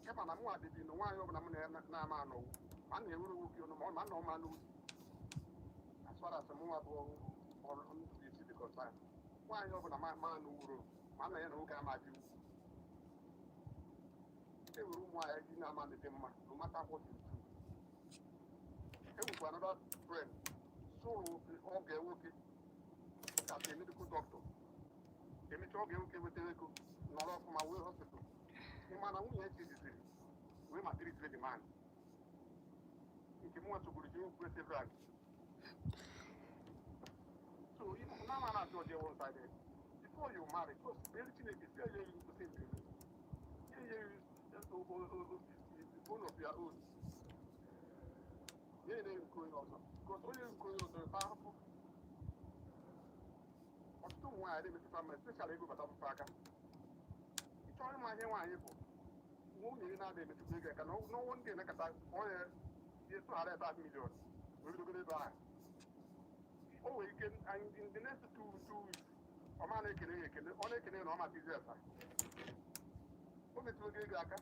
kama na mụ adịbi na nwaanyị ọbụla m na-ama anọwu ma a na-ewere nwoke ọnụ ma ọ ma nna ọma n'otu. As far as mụnwa bụ ọrụ ndụ isi dị concern, nwaanyị ọbụla ma anụwuro ma nna ya na nwoke ama dị ugwu, e nwere ụmụ nwaanyị ji na-ama dị mma no matter what you do. E nwekwa another friend sụrụ oge nwoke as a medical doctor, emechaa oge nwoke wetara ego nọrọ ọfụma wee hospital, ịma na nwunye echejiziri wee ma treat the man nke mụnwa sogburu ji okwu several. So na ma na-ajụ ọjọọ one sided. Before you marry, just kpere Chineke si ya eyi nkwụsị nke gị, ya enye the bone of your own, ya enye nke onye ọzọ, because onye nke onye ọzọ ta ahụhụ. Ọtụtụ ụmụ nwaanyị na-emetụta mma, especially ego bata ọtụtụ aka. Ị chọrọ ịma ihe nwaanyị bụ, nwunye gị na-ada emetụta ego aka n'ọnwụ ndị emekata onye ihe tụghara ebe 5 million wee bidogoro ebe ahụ. O nwere ike in the next 2 weeks ọ ma na-ekele ya ekele, ọ na-ekele ya na ọ mata izi asa o metụrụ gị ego aka.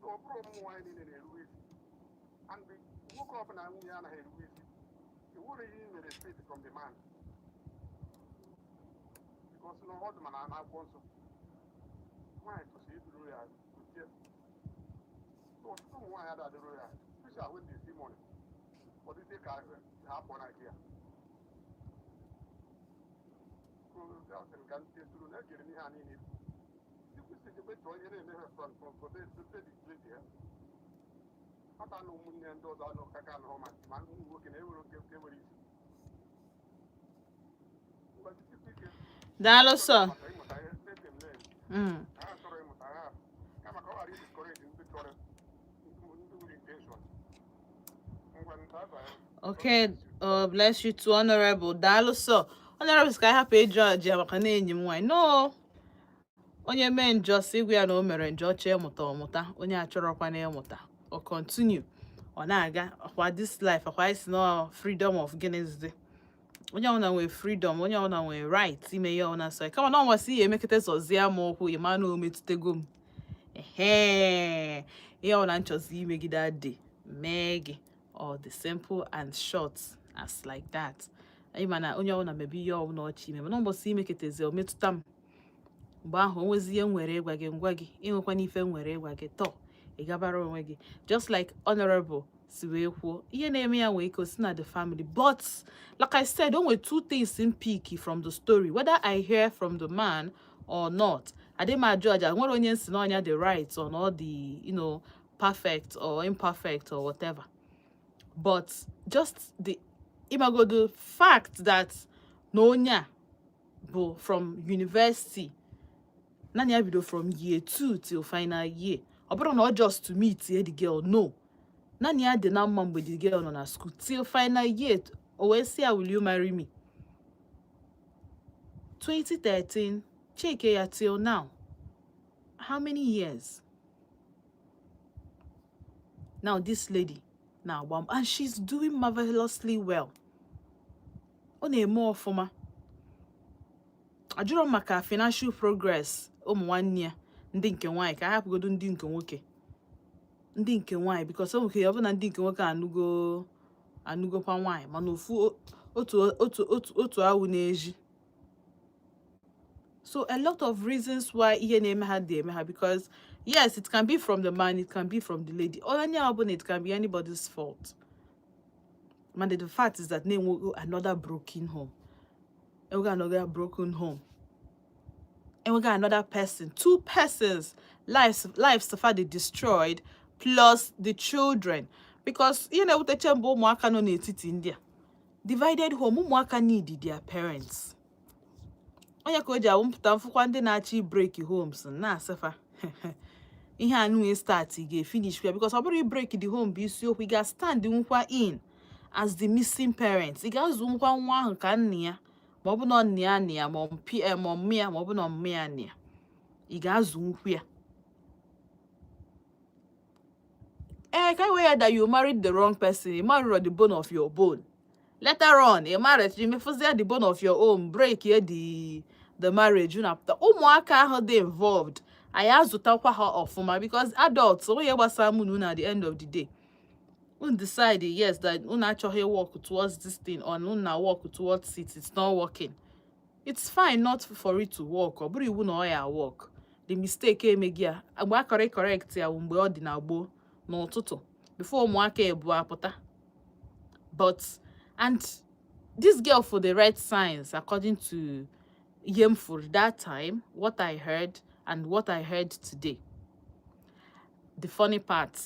So ọ bụrụ ụmụ nwaanyị niile na-eruwe isi, and nwoke ọbụla nwunye ya anaghị eruwe isi, enwere ihe ị mere straight from the man, because na ọ dị ma na akwụkwọ nsọ nwaanyị kwesịrị iduru ya gotie. So ọtụtụ ụmụ nwaanyị ada adịro ya, especially when they see money, ọ dịzie ka ha pụọ na nke ya ka ndị tụrụ na ejere n'ihe a niile ikwesịrị ejekwe chọọ ihe na-eme ha from the ya kpata na ụmụnne ndị ọzọ anụ ka anụhụ ma ụmụ nwoke na-ewere oke nke nwere isi. Ngwa, jisikwa ike. Daalụ sọ. Maka ịmụta ihe, let them learn. Ha chọrọ ịmụta ha, kama ka ọ ghara idiscourage ndị chọrọ, ndị nwere intention. Ngwa, nta aba ya. Okay, bless you too, Honorable. Daalụ sọ. Honorable sị ka anyị hapụ ịjụ aja maka na enyi m nwaanyị. No. Onye mee njọ, si gwa ya na o mere njọ, chọọ ịmụta, ọmụta. Onye achọrọkwa na ịmụta, ọ continue. Ọ na-aga ọkwa this life, ọkwa anyị si na freedom of gịnịzi. Onye ọbụla nwere freedom, onye ọbụla nwere right ime ihe ọbụla sọ ya. Kama na ọnwa si ya emekete zọzie m ụkwụ, ịma na o metụtego m. Ehe, ihe ọbụla nchọzi imegide adị mee gị, or the simple and short as like that. Anyị ma na onye ọbụla mebe ihe ọbụla ọchị ime, mana ụbọchị imeketezi o metụta m, mgbe ahụ o nwezi ihe m nwere ịgwa gị, ngwa gị ịnwekwana ife m nwere ịgwa gị tọ, ị gabara onwe gị. Just like Honorable si wee kwuo, ihe na-eme ya nwee ike o si na the family, but like I said, o nwere two things in pick from the story, whether I hear from the man or not. Adị m ajụ aja nwere onye nsi na ọnya the right or not, the perfect or imperfect or whatever, but just the ịmagodo fact that na onye a bụ from university, naanị ya bido from year 2 till final year. Ọ bụrụ na ọ just to meet the girl, no, naanị ya dị na mma mgbe the girl nọ na school till final year, o wee sị ya, "Will you marry me?" 2013, check ya, till now, how many years now? This lady na-agba mbọ and she's doing marvelously well. Ọ na-eme ọfụma. Ajụrọ m maka financial progress ụmụ nwanne ya ndị nke nwaanyị, ka a hapụgodo ndị nke nwoke, ndị nke nwaanyị, because o nwere ọ bụ na ndị nke nwoke anụgo, anụgokwa nwaanyị, mana ofu otu otu otu otu awụ na-eji. So a lot of reasons why ihe na-eme ha dị eme ha, because yes, it can be from the man, it can be from the lady, onye ọbụla, it can be anybody's fault. Mana the fact is that na-enwego another broken home, enwego another broken home, enwego another person, two persons lives suffered, destroyed, plus the children, because ihe na-ewutecha mbụ, ụmụaka nọ n'etiti ndị a divided home. Ụmụaka need their parents. Onye ka o ji awụ mpụta mfụkwa ndị na-achọ break homes na-asịfa ihe a nụ start ị ga-efinish ya, because ọ bụrụ break the home bụ isiokwu, ị ga-stand nkwa in as the missing parents. Ị ga-azụ nkwa nwa ahụ ka nna ya, ma ọ bụ na nna ya nna ya, ma ọ ma ọmụ ya, ma ọ bụ na ọmụmụ ya nna ya, ị ga-azụ nkwu ya. Ee, ka wee ya that you married the wrong person. You married the bone of your bone. Later on ị married, you mefuzie the bone of your own, break ye the marriage. Unu apụta, ụmụaka ahụ dị involved, anyị azụtakwa ha ọfụma, because adults, onye gbasara mụ na unu, at the end of the day unu decide, yes, that unu achọghị work towards this thing or unu na work towards it, it's not working. It's fine not for it to work. Ọ bụrụ iwu na ọ ya work. The mistake emeghị ya mgbe a kọrọ correct ya bụ mgbe ọ dị na gboo n'ụtụtụ before ụmụaka ebu apụta. But and this girl, for the red signs, according to ihe m fụrụ that time, what I heard and what I heard today, the funny part,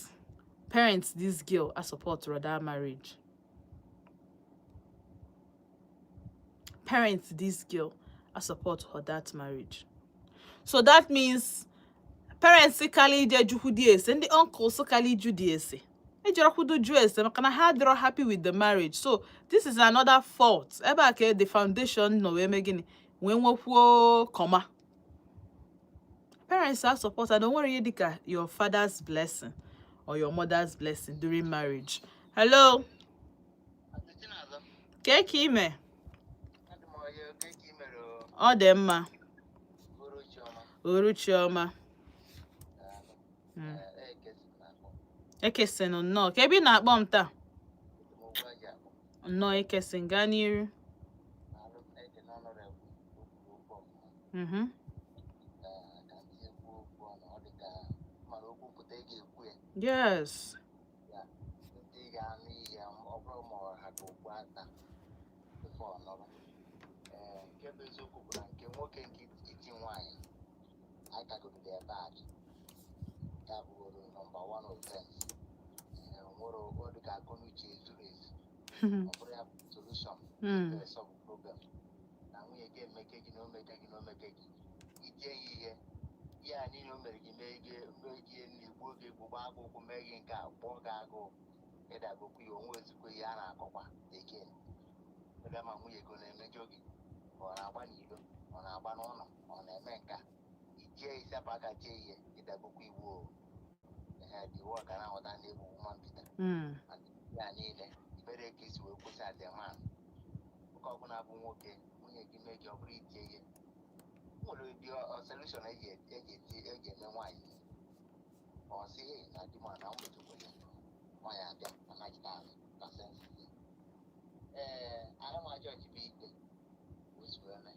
parents this girl are support that marriage. Parents this girl are support her that marriage. So that means parents kali ije jukwu di ese, ndị uncles kali iju di ese, ejerekwudo ju ese, maka na ha adịrọ happy with the marriage. So this is another fault. Ebe a ka the foundation nọ wee mee gịnị, wee nwekwuo comma. Parents are support, and onwere ihe dịka your father's blessing or your mother's blessing during marriage. Hello, kee ka ime? Ọ dị mma. Uruchiọma. Ekesinụ nnọọ. Ka ebe ị na-akpọ m taa nnọọ, ekesin, gaa n'iru. Yes. Ndị ga-anụ ihe, ọ bụrụ ma ọ ha ka okpu ata before ọ nọrọ. Ee, nke bụ eziokwu bụ na nke nwoke nke iti nwaanyị akagoro ebe a dị ya bụgoro number one offense. Ee, nwere ọ dị ka akọnuche zuru ezu, ọ bụrụ ya bụ solution solve problem na nwunye gị emeke gị na o meke gị na o meke gị, itie ya ihe, ihe a niile o mere gị, mee gị nri, gbuo gị egbu, gbaa gị ụkwụ, mee gị nke a, kpọọ gị agụụ, ịdagokwu ya onwe ezikwa ihe a na-akọkwa again. Ebe ma nwunye gị ọ na-emejọ gị, ọ na-agba n'ilo, ọ na-agba n'ụlọ, ọ na-eme nka, itie isepụ aka tie ihe, ịdagokwa iwu o. Ee, the world ga na-aghọta na egwu woman beater. Ya niile ibere ka esi wee kwụsị as a man. Oge ọbụla bụ nwoke, nwunye gị mee gị, ọ bụrụ itie ihe, nwere ụdị solution eji eti eji eme nwaanyị, ọ sị, "Hey, na di m a na m mejọkwa ya." Nwaanyị abịa anachite azụ na senses ya. Ee, ana m ajọ bụ ikpe o si wee mee.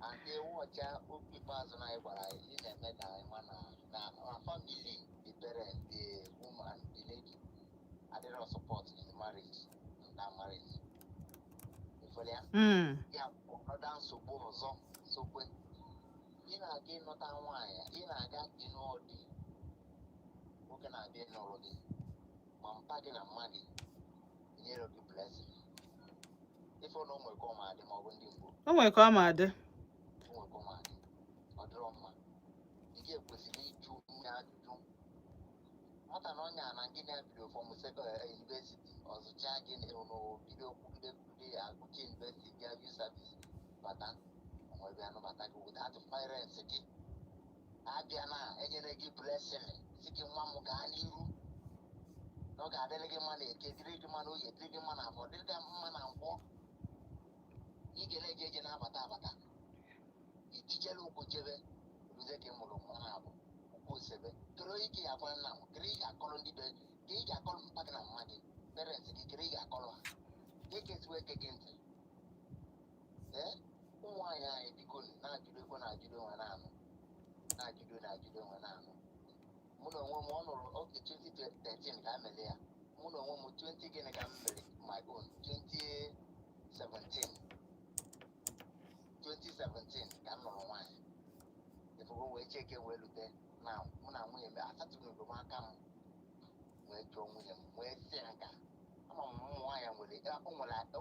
And ọcha okwu ikpeazụ na anyị gwara anyị, ị na-eme ka anyị ma na family, the parent, the woman, the lady adịrọ support in marriage, in that marriage. Ifere ya? Ya bụ ọnọdụ nsogbu ọzọ sokwe. Ị na-aga ịnụta nwaanyị, ị na-aga ịnụọ di, nwoke na-abịa ịnụrụ gị, ma mpa gị na mma gị nyere gị blessing. Ife na o nwere ka ọ ma adị, ma ọ bụ ndị Igbo. O nwere ka ọ ma adị. O nwere ka ọ ma adị, ọ dịrọ mma. Ị ga-ekwesịrị ịjụ nwunye ajụjụ nwata na ọnya na gị na-ebido from secondary university, ọzụcha gị n'obido kwugide kwugide, agụcha university, gaa youth service, bata onwe bịa nụbata gị without parents gị abịa na enyere gị blessing, si gị, "Nwa m, gaa n'iru na ọ ga-adịrị gị mma na Eke, dịrị gị mma na Oye, dịrị gị mma na Afọ, dịrị gị mma na Nkwọ." Ị ga na-eje eje na-abata abata, itijere ụkwụ jebe ruzie ka ị mụrụ nwa na abụ ụkwụ osebe kere onye ị ga-akọrọ nna m, kere ị ga-akọrọ ndị be ka ị ga-akọrọ mpa gị na mma gị, parents gị, kere ị ga-akọrọ ha ka ekesiwe eke gị ntị. Ee, ụmụ nwaanyị anyị, biko, na-ajụdo ekwe, na-ajụdo onwe, na-anụ, na-ajụdo, na-ajụdo onwe, na-anụ. Mụ na onwe m, ọ nụrụ oge 2013 ka a mere ya. Mụ Mụ na onwe m, 20 gịnị ka m mere my own, 2017, 2017 ka m nụrụ nwaanyị. Efugo wee cheke wee lute na mụ na nwunye m asatụnugo m aka m wee jụọ nwunye m, wee sị ya nka ama m ụmụ nwaanyị nwere o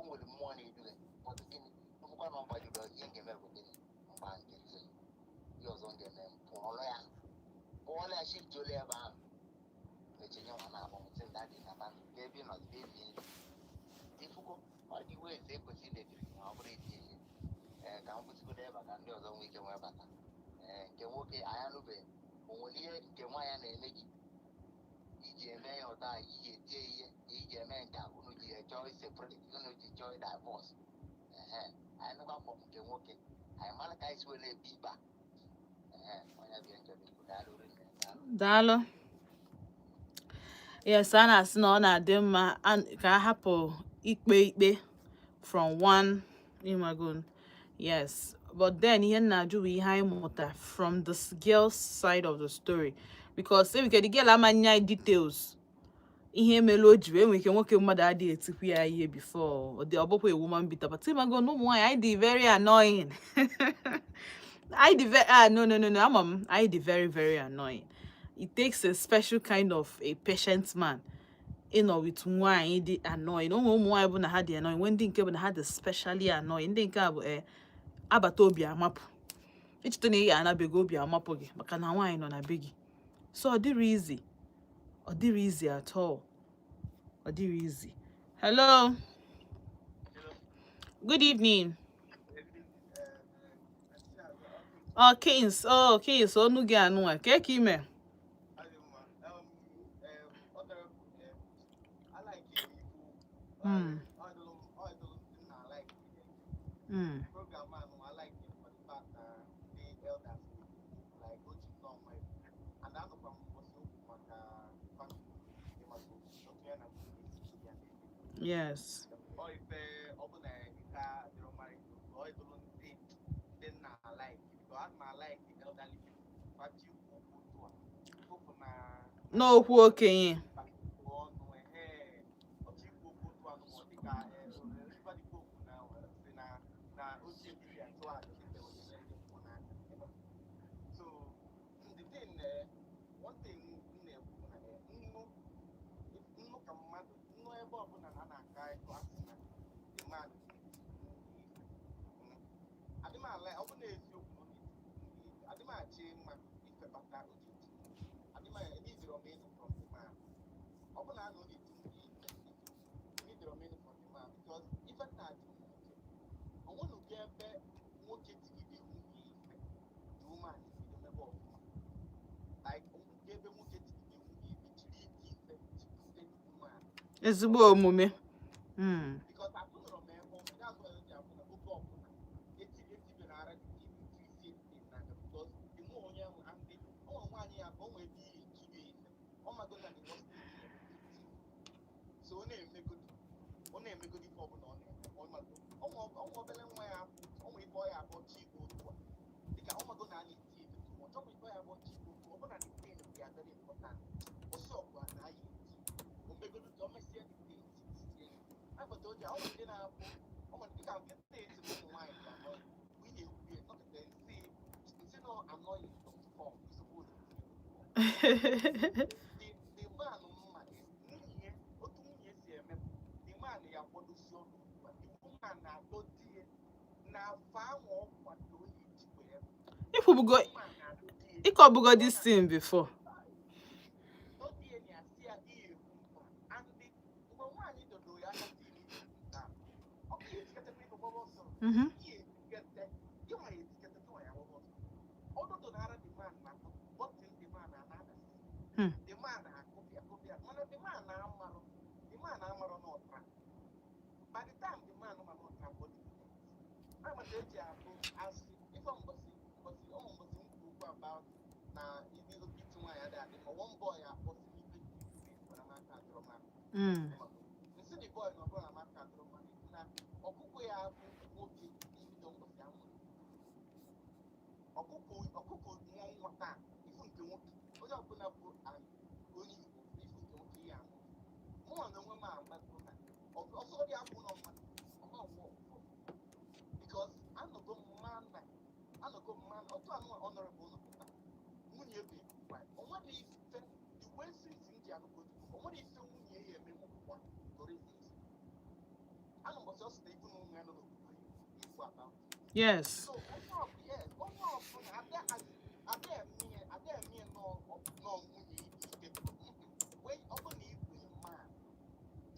nwere mmụọ na-eduhe. But gịnị ọbụkwa na ọ gbajuru, ihe m ga-eme bụ gịnị? Mgba nkịtị. Ihe ọzọ m ga-eme, m pụọlụ ya, pụọlụ ya, shiftuolu ebe ahụ mechenye nwa na-akpọ m, sị daddy na ba ebe ị nọ ebe nri ifugo. Ọ dị ways ekwesịrị idebiri ma ọ bụrụ iti ihe. Ee, ka m kwụsịgodo ebe a ka ndị ọzọ nwee ike nwee bata. Ee, nke nwoke anyị anụbeghị. O nwere ihe nke nwaanyị na-eme gị iji eme ya ụta, iji etie ihe, iji eme nke a unu ji chọọ separate, unu ji chọọ divorce? Ehe, anyị nụkwa from nke nwoke, anyị mara ka anyị si wee na-ebi ikpe a. Ehe, onye bịa nchọrọ ikwu. Daalụ rinne, daalụ. Daalụ. Yes, a na-asị na ọ na-adị mma ka a hapụ ikpe ikpe from one ịmago. Yes, but then ihe m na-ajụ bụ ihe anyị mụta from the girl's side of the story, because enwere ike the girl amanya anyị details ihe mere o ji wee nwee ike nwoke mmadụ adịghị etikwu ya ihe before. Ọ dị ọ bụkwa a woman beater, but ịmago na ụmụ nwaanyị anyị dị very annoying. Anyị dị very, ah, no, no, no, no, ama m anyị dị very, very annoying. It takes a special kind of a patient man ịnọ with nwaanyị dị annoying. Ụmụ ụmụ nwaanyị bụ na ha dị annoying, nwee ndị nke bụ na ha dị specially annoying. Ndị nke a bụ abata, obi amapụ. Icheta na ị ga-anabeghị, obi amapụ gị maka na nwaanyị nọ na be gị. So ọ dịrị easy, ọ dịrị easy at all, ọ dịrị easy. Hello, good evening. Oh, Kings, oh, Kings, onu gị anụnwa ka ka ime. Program anụ, I like it for the fact na ndị elders, like o ji nnọọ nwayọ and anụkwa m mbọsị okwu maka family, ịmago otu ya na nwunye si ya na-eme. Ọ ife ọ bụ na nke a dịrọ married, ọ ịdụrụ ndị nna like, because ana m like elderly people fachi ikwu okwu otu a okwu na N'okwu okenye. Ọnụ ehe ọchị ikwu okwu otu anụ ma ọ dịka everybody okwu na si na ochie dibịa tụọ aja dịka onyinye ndị mmụọ n'aka. So the thing, one thing m na-ekwu bụ na nnu nnu ka mmadụ nnu ebe ọbụla na a na-akọ akọ asị na the man adị m ala. Ọ bụ na eziokwu na ọ na-eti nwunye ife, adị m achị mma ife bata o ji eti nwunye. Adị m enidiro m ịnụ from the man. Ọ bụ na a na ọ na-eti nwunye ife, enidiro m ịnụ from the man, because ife na-adị ụmụ nwoke onwenugo ebe nwoke tigide nwunye ife, the woman ebido mebe ọfụma. Like onwenugo ebe nwoke tigide nwunye ife, jiri iti ife tigide the woman. Ezigbo omume. Because atụnụrụ m ebe ọmụ, that's why o ji abụ na oge ọbụla etibe na ara dị tiri isi n'aka, because the more onye ahụ and the ọ nwere nwaanyị ya ka o nwere ebe ihe ekiri ife, ọ mago na the worst thing ya eti. So ọ na-emegodi ife ọbụla ọ na-eme, ọ mago ọ nwe obere nwa ya afụ, ọ nwere ife ọ ya abụọ chi igwe otu a, dịka ọ mago na a na-eti efe too much. Ọ nwere ife ọ ya abụọ chi igwe otu ọ bụla, the thing dị ya very important, ọsọ ọgụ a na ya eti o megodi ka o mesie the thing tie. Agbata oji ọ nwere ndị na-abụ ọ nwere dịka nke na-esi na ụmụ nwaanyị dị anọ mgbe ị na-ekwu ya nọkịta nsị nsị nọ annoying.com. You suppose the man mma is nwunye otu nwunye si eme bụ the man ya kwadosi ọnụ ugbu a, the woman na-adọ di ya na afọ ahụ ọ kwado ya iji wee Ikwubugo. Woman na-adọ di ya. Ịkọbugo this thing before. Dọ di ya na ya si ya ihe ekwu nkwa and mgbe nwaanyị dodo ya aka si na ihe ekwu nke a, ọ bụ ihe etiketekwa ife gbaba ọsọ. Ihe etikete gị nwa ya etikete gị nwa ya gbaba ọsọ. Ọdụdụ na-ara the man na bọtịn, the man na na-adasi. The man na-akụpịa akụpịa, mana the man na-amarụ, the man na-amarụ n'ọtra. By the time the man ma n'ọtra bụ the amata eji abụ asị ife mbọsị mbọsị ọmụ mbọsị m kwuru okwu about na ibi iti nwaanyị adịghị adị ma one boy akpọsị n'ife mana maka adịrọ mma. Nsị the boy na ọ bụrụ na maka adịrọ mma na ọkụkọ ya bụ nwoke ibido mbọsị amụrụ ọkụkọ ọkụkọ nwa nwa taa ifu nke nwoke onye ọbụla bụ onye Igbo ifu nke nwoke ya amụ. Mụnwa na onwe m amago na ọsọ dị abụ na mmadụ ọma nwụọ, because anọgo m mma na anọgo m mma otu anụ honorable nọpụta nwunye bụ wife. O nwere ife the way since m ji anụgo, o nwere ife nwunye ya eme nwụkwa toro ezi isi anụ mbọsị ọ sị na ibu na ụmụ ya nọ n'obodo ikwu about. So onye ọbụla, yes, onye ọbụla ada ada eme nọ nọ nwunye ike wee ọ bụ na ịbụ man,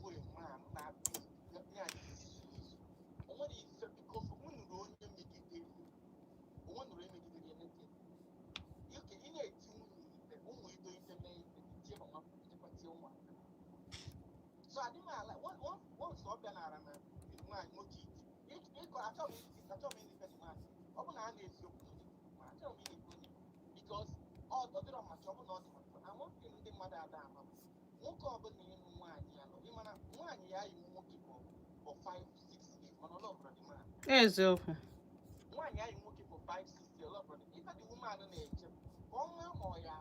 bụ man na-abịa ya izu izu, o nwere ife, because onwe nụrụ onye megidere, onwe nụrụ onye megidere anything. Ike ị na-eti nwunye ife, ụmụ ido ife mee ife tie mama, ejekwa tie ụmụaka. So adị m ala once ọ bịa nara na nwaanyị nwoke iti ịkọ, achọghị m iti, achọghị m ilife nwaanyị. Ọ bụ na a na-esi okwu ma achọghị m ilife onye, because ọ dịrọ macha. Ọ bụ na ọ dị macha na nwoke, ndị mmadụ ada ama bụ nwoke ọbụla ịnụ nwaanyị ya nọ, ịmana nwaanyị ya yi nwoke for 5, 6 years, mana ọ lọbụrụ dị man. Eziokwu. Nwaanyị ya yi nwoke for 5, 6 years, lọbụrụ dị ife. The woman na-eche ka ọ maa ma ọ ya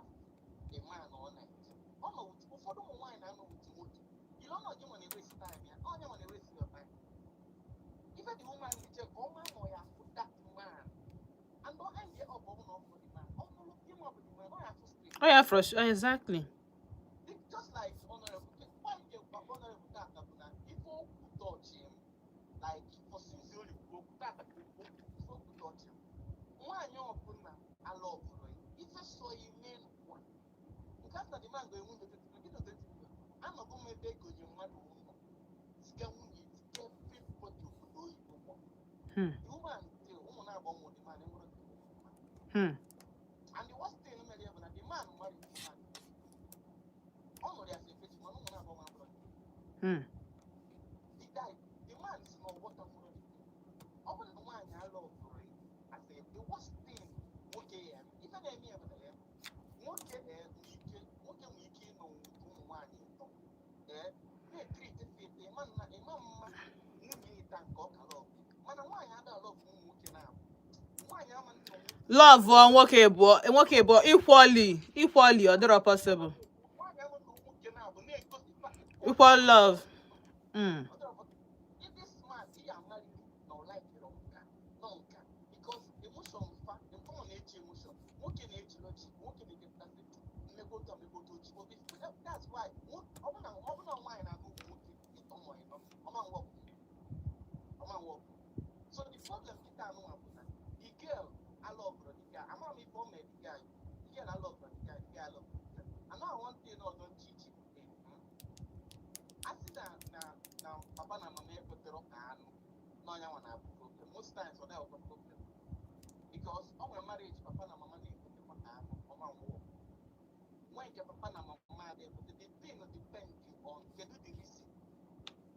the man ọ na-eche ọ nọ with. Ụfọdụ ụmụ nwaanyị na-anọ with nwoke ile ọ nọ gị nwa na-ewesi time ya, onye nwa na-ewesi your time. Ife the woman na-eche ka ọ maa ma ọ ya afụ that man, and ọ end up, ọ bụ na ọ bụ the man ọ nụrụ gị nwa bụ the man ọ ya afụ straight. Ọ ya frustration, exactly. Just like honorable, why you honorable tata bụ na ife okwu touch him like for since o okwu tata ka okwu, ife okwu touch him. Nwaanyị ọbụla ala ọbụla ife so ya ime n'ụwa nke after the man ga-enwe 20 million, 20 million. Anọgo m ebe egonye mmadụ ụlọ, ziga nwunye, ziga everybody obodo oyibo kwa. The woman still ụmụ na-agba ụmụ the man enwere the woman. And the worst thing mere ya bụ na the man married the man. Ọ nụrụ ya as a virgin, mana ụmụ na-agba nwa abụrụ. The guy, the man si na ọgbọta nwụrụ the thing. Ọ bụrụ na nwaanyị alụ ọbụrụ as a the worst thing nwoke ya eme, ife na-eme ya bụ na ya nwoke nwee ike, nwoke nwee ike ịnọ nwute ụmụ nwaanyị ịtọ na-etriti fit ịma nna ịma mma nwunye ịta nke ọ kara ọgụ, mana nwaanyị ada alụ ọgụ ụmụ nwoke na-abụ nwaanyị ama nna nwoke. Love nwoke abụọ, nwoke abụọ equally, equally, ọ dịrọ possible. Nwaanyị ama nna nwoke na-abụ na-egosi Equal love. Ịdị smart, ị amarịrị na ọ laikiri nka nọ nka, because emotion fa nke ọ na-eji emotion, nwoke na-eji logic, nwoke na-edepụtasị mmegoto mmegoto oji obi. That's why ọ bụ na nwaanyị na-agụ ụmụ nwoke ịtọ ma ịnọ, ọma nwọkụ, ọma nwọkụ. So the problem kịta anụnwa bụ na the girl alọbụrụ the guy. Ama m ife o mere the guy. The girl alọbụrụ the guy, the guy alọbụrụ the girl. Anọ one thing ọzọ nchi iche, a sị na papa na mama ekwetere ka anụ n'ọnya nwa na-abụ problem most times. Ọ na-abụ problem because ọ nwere marriage papa na mama na-ekwetekwa ka anụ, ọma nwụọ. Nwee nke papa na mama na-ekwete. The thing depend on kedu the reason.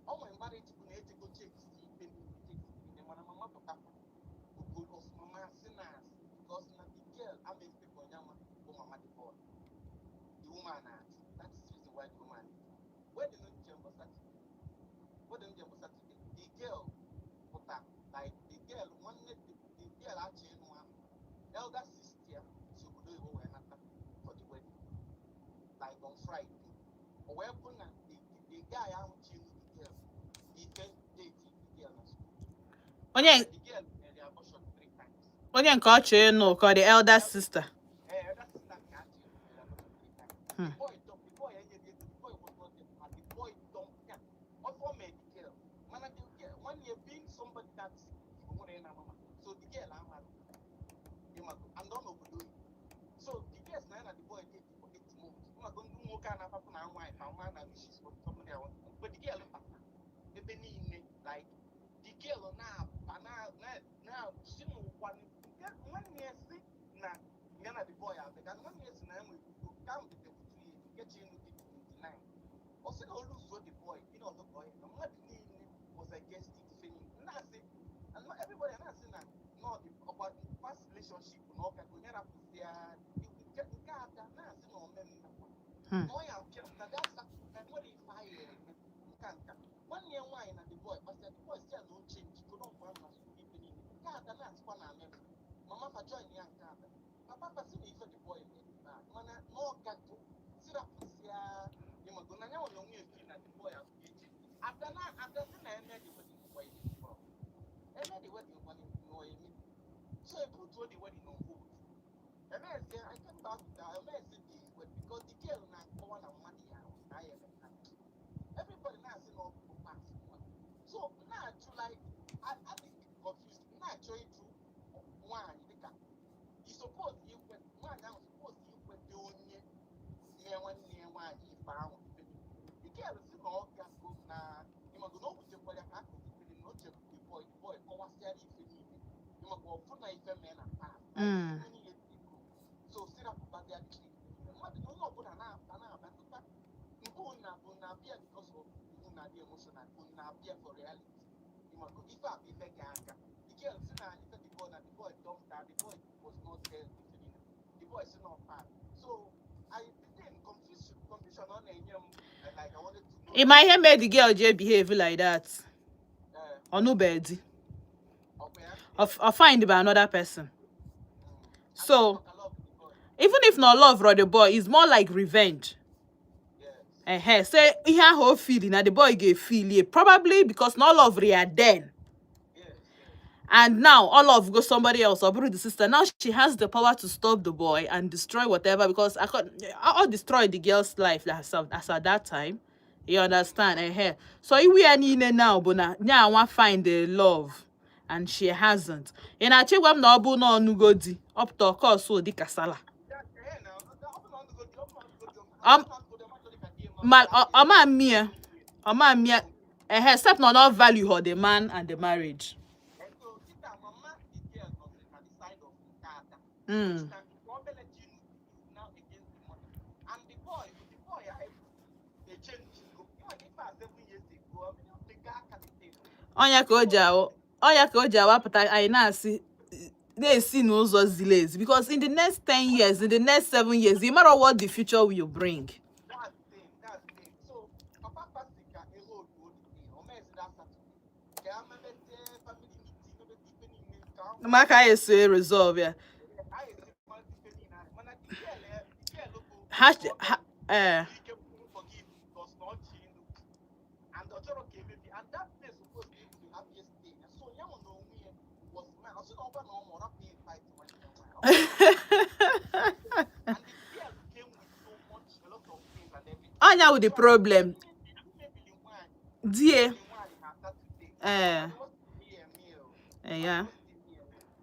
Ọ nwere marriage bụ na ejego checks ikpe niile, checks niile, mana mama pụtakwa ogo mama asị na asị because na the girl ama expect onye nwa bụ mama the boy. The woman na-achụ. That is the reason why the woman wedding njem bụ Saturday, wedding njem bụ Saturday. The girl pụta like the girl nwanne the girl achọ ịnụ anụ elder sister ya si obodo oyibo wee nata for the wedding like on Friday. O wee bụ na the guy ahụ chi ịnụ the girl, the first date the girl na school. Onye? The girl mere abortion three times. Onye nke ọ chọrọ ịnụ ka ọ dị elder sister? Eh, elder sister nke achọ ịnụ mere abortion three times. The boy dump, the boy enyere ego, the boy was not there, and the boy dump ya ọfọ mee the girl. Mana the girl nwanne ya being somebody that nwere ya na mama, so the girl amarụ ịmago and ọ n'obodo oyibo. So the girl na ya na the boy date for 8 months. Ịmago ndị nwoke a na-apapụ na nwaanyị ma nwa na wishes for somebody I want. Mgbe the girl bata ebe niile, like the girl na-aba na na na si n'ụwa nke nwanne ya si na ya na the boy abịa, nwanne ya si na ya nwere ugbo ka ahụ dị 32 years, nke chi enu dị 29. Ọ sị na olu zuo the boy gịnị ọzọ ka ọ ya na mmadụ niile was against it. Ife niile na-asị and not everybody na-asị na no the ọkwa past relationship na ọ ka onye rapụzi ya nke ada na-asị na ome mmekwa na ọ ya nke na that na nwere ife anyị eme nka nka. Nwanne ya nwaanyị na the boy kpasịa, the boy si ya na o change kono mgbe ahụ na school ife niile nke ada na-asịkwa na ame mama fa join ya nke ada papa fa si na ife the boy mere bad, mana na ọ gago sirapụzi ya. Ịmago na ya nwere onwe ya feel na the boy eji after na after si na eme the wedding kwa eme eme the wedding kwa no eme, so e put the wedding on hold. Emezie I came back to that emezie the wedding because the girl na-akọwa na mmadụ ya na ya eme everybody na-asị na ọ bụ pass. So na-ajụ, like, I dị confused, na-achọ ịjụ nwaanyị dịka i suppose ikwe nwaanyị ahụ suppose ikwete onye mee nwanne ya nwaanyị ife ahụ. The girl si na ọ gago na ịmago na o wutekwara ya ka akụziri na o chekwa the boy kọwasịara ife niile, ịmago ọfụ na ife mee na past many years ago, so sirapụbazia the mmadụ na onye ọbụla na-aba na-abatụta nke unu bụ na-abịa because of unu adị emotional, unu na-abịa for reality. Ịmago ife a bụ ife ga-aga. The girl si na ife the boy na the boy dumped her, the boy was not there, ife niile the boy si na ọpa. So I the thing confusion ọ na-enye m, like, I wanted to know. Ị ma ihe made the girl ji behave like that? Ọnụbe di. Ọ bụ ya. Or find by another person. So And I love the boy. Even if not love for the boy, it's more like revenge. Ehe, say ihe ahụ o feel na the boy ga-efeel it probably because not love ya then and now all of go somebody else or bụrụ the sister. Now she has the power to stop the boy and destroy whatever, because I could all destroy the girl's life as at that time, you understand? Ehe, so iwe ya niile now bụ na nya nwa find the love and she hasn't. Ị na-achọ ịgwa m na ọ bụ na ọnụgo di ọpụta ọkọsụ ụdị kasala? Yeah, now, ọ bụ na ọ nụgo di, ọ bụ na ọ nụgo di, ọ bụ na ọ nụgo di, ọ ma ka di ya. Ma ọma mmịa, ọma mmịa, ehe, except na not value her the man and the marriage. So kita mama the girl nọzi na the side of nke ada, na nke obele Chinu is now against the mother and the boy I change go ịma ife a 7 years ago, I mean, the guy aka the thing. Ọnya ka o ji awụ, ọnya ka o ji awapụta anyị na-asị na-esi n'ụzọ ziri ezi, because in the next 10 years, in the next 7 years, you mara what the future will bring. That's the thing, that's the thing. So papa pasi ka ego otu o the thing o mezi that Saturday ka a mebete family meeting, mebete ife niile ka ọ Maka anyị esi resolve ya. Anyị esi mmalite ife niile ahụ, mana the girl bụ Ha eh ike kwuru forgive because na ọ chi elu and ọ chọrọ ka emebi, and that day supposed to be the happiest day. So ya nwe na onwe ya was man ọ sị na ọba na ọ mụrụ rapụ ya fight nwanne ya nwaanyị, and the girl came with so much, a lot of things and everything. Ọnya wụ the problem. Mebili nwaanyị die mebili nwaanyị na Saturday. Eh, ya.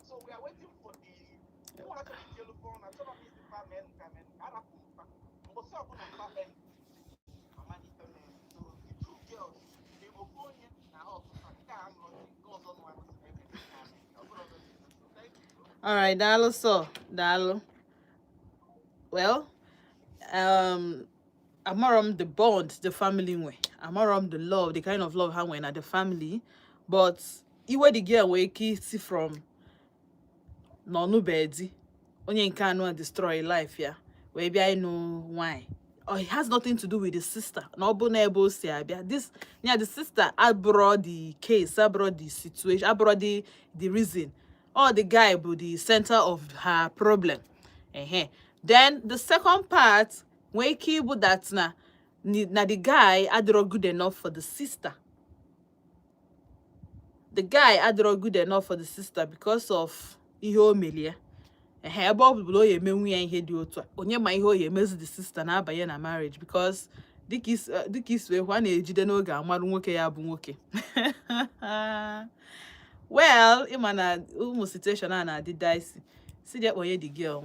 So we are waiting for the ụmụ achọrọ iti elu phone, achọrọ m isi fa mee nka mee nka arapụ mfa mbọsị ọbụla mfa mee amalite mee. So the two girls, the ofu onye na ha ọtụtụ nke a nụrụ di nke ọzọ nụ anụ si eme nke a mee ọ bụrụ ọzọ. So thank you. All right, daalụ sọ, daalụ. Well, amarọ m the bond the family nwe, amarọ m the love, the kind of love ha nwe na the family, but iwe the girl nwee ike isi from n'ọnụbe di onye nke anụ a destroy life ya wee bịa ịnụ nwanyị, or it has nothing to do with the sister na ọ bụ na ebe o si abịa this yeah, the sister abụrọ the case, abụrọ the situation, abụrọ the reason, or the guy bụ the center of her problem. Ehe. Then the second part nwee ike ịbụ that na the guy adịrọ good enough for the sister. The guy adịrọ good enough for the sister because of ihe o melie. Ehe, ebe ọ bụla o ya emenwu ya ihe dị otu a, onye ma ihe o ya emezi the sister na-abanye na marriage, because dịka isi wee hụ, a na-ejide n'oge amarụ nwoke ya bụ nwoke. Well, ịma na ụmụ situation a na-adị dicey. Si je kpọnye the girl,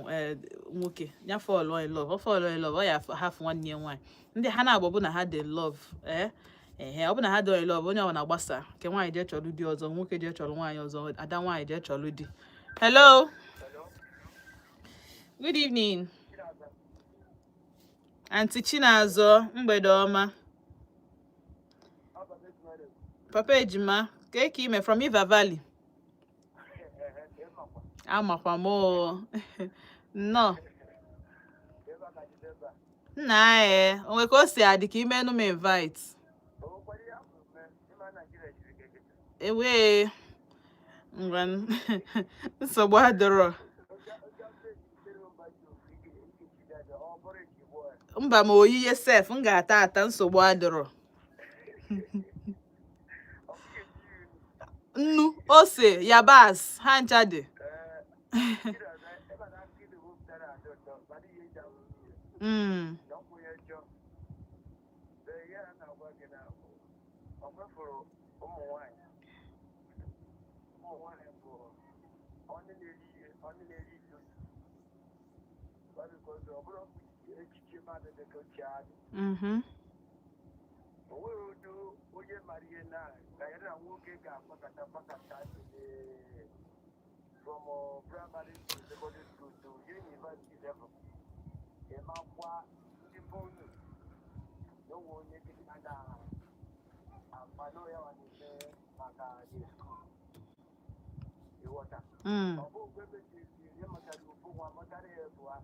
nwoke ya fall in love, ọ fall in love, ọ ya hafụ nwanne ya nwaanyị ndị ha na-agba bụ na ha dị in love. Ee, ehe, ọ bụ na ha dị in love, onye ọbụla gbasa nke nwaanyị jee chọrọ di ọzọ, nwoke jee chọrọ nwaanyị ọzọ, ada nwaanyị jee chọrọ di. Hello, good evening, Aunty Chinazọ, mgbede ọma. Papa ejima ka eke ime from Iva Valley. Amakwa m o nnọọ nna. Ee, onwe ka o si adị ka ime enu m invite. Ewee ngwa, nsogbu adịrọ. Mba, ma oyiye sef m ga-ata ata, nsogbu adịrọ. Ọ bụghị eti Nnu, ose, yabasị, ha ncha dị. Ee, ebe na akụkọ ilu wepụtara adị ụtọ, mana ihe eji ahụ ihe na ọkwụ ya jọ. Ee, ihe a na-agwa gị na ọ mefuru ụmụ nwanyị. Ụmụ nwanyị bụ onye na-eri ihe, onye na-eri isi. Ọ bụrụ echiche mmadụ dị ka ochie adị. O nwere ụdị onye mara ihe na ya na nwoke ga-agbakọta gbakọta from primary to secondary school to university level. Ịmakwa ndị bụ unu na onwe onye kịta na-akwado ya wa na-eme maka the school. Ịghọta? Mm. Ọ bụ mgbe mechiri ịmụtara ofu nwa, mụtara ya abụọ,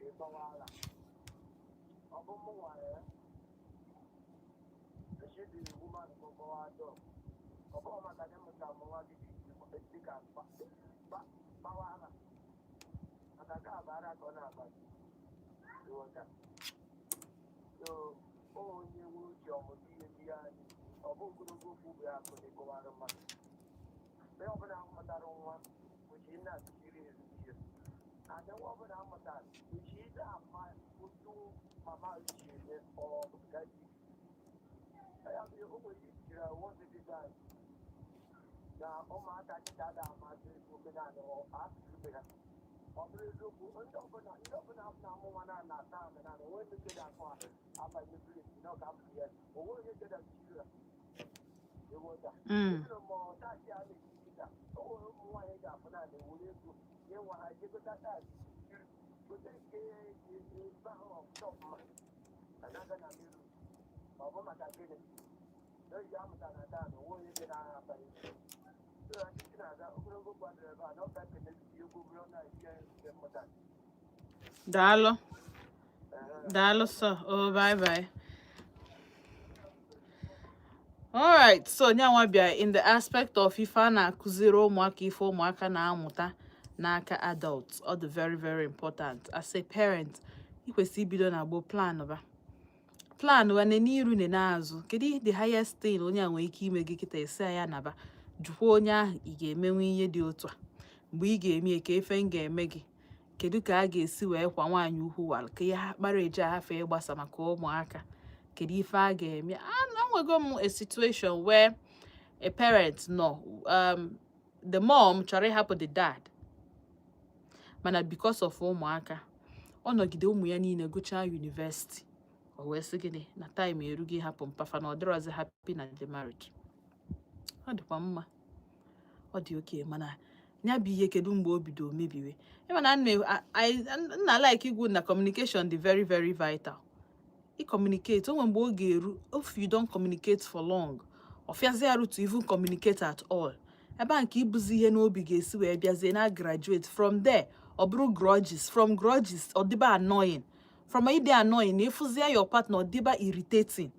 ịgbawala. Ọ bụ mụ nwa ya echidi woman gbọgbọwa dọ. Ọ bụghị maka na ịmụta m nwa gị dịka gbawala, maka nke a bụ ara ka ọ na-agba. Ịghọta? So onye nwe uche ọmụta ihe ndị anyị, ọ bụ ogologo okwu bụ ya akụ na-ekọwara mmadụ. Onye ọbụla mụtara nwa kwesịrị na-akụziri ezigbo ihe. Ada nwa ọbụla amụtara kwesịrị ịda ama otu mama si eme ọ gaji ya bụ o nwere ijiri wọzidịda na ụmụaka kịta da amasị omenala asụsụ be ha. Ọ bụrụ eziokwu, ndị ọbụla na-amụ nwa na na-ata omenala onwe ndị nke na-akọ abanye village na ọ ga-amụ ya onwe onye nke na-akụziri ha. Ịghọta? Ma taxi a na-esi kịta, o nwere ụmụ nwaanyị ga-afụ na na-ewere ego nye nwa ha jegota taxi, gote nke ebe ahụ ọfụta ọfụma anaga na mmiri. Ọ bụ maka gịnị? N'oge amụta na taa na onwe onye dị na-abanye so na ndị na-aga ogologo kwadoro ebe a na ọ ga-ekene egwu bụrụ na ihe nke mmụta. Daalụ. Daalụ sir. Oh, bye bye. Alright, so nyanwa bịa in the aspect of ife a na-akụziri ụmụaka, ife ụmụaka na-amụta n'aka adults, ọ dị very very important. As a parent, ị kwesịrị ibido na gboo plan ba plan wa nene iru nene azụ. Kedu the highest thing onye a nwere ike ime gị kịta? Esi ya naba, jụkwa onye ahụ, ị ga-emenwu ihe dị otu a? Mgbe ị ga-eme ya, ka ife m ga-eme gị, kedu ka a ga-esi wee kwa nwaanyị ukwu wal ka ihe marriage a hafụ ịgbasa maka ụmụaka? Kedu ife a ga-eme? Anwego m a situation where a parent nọ, the mom chọrọ ịhapụ the dad, mana because of ụmụaka, ọ nọgide. Ụmụ ya niile gụchaa university, o wee sị gịnị na time erugo ịhapụ mpafa, na ọ dịrọzi happy na the marriage. Ọ dịkwa mma, ọ dị oke, mana ya bụ ihe, kedu mgbe o bido mebiwe? Ịma na nna like igwu na communication dị very very vital. I communicate, o nwere mgbe ọ ga-eru, if you don't communicate for long, ọ fịazie arụ to even communicate at all. Ebe a nke ibuzi ihe n'obi ga-esi wee bịazie na graduate from there, ọ bụrụ grudges. From grudges, ọ dịba annoying. From ịdị annoying na ịfụzie your partner, ọ dịba irritating.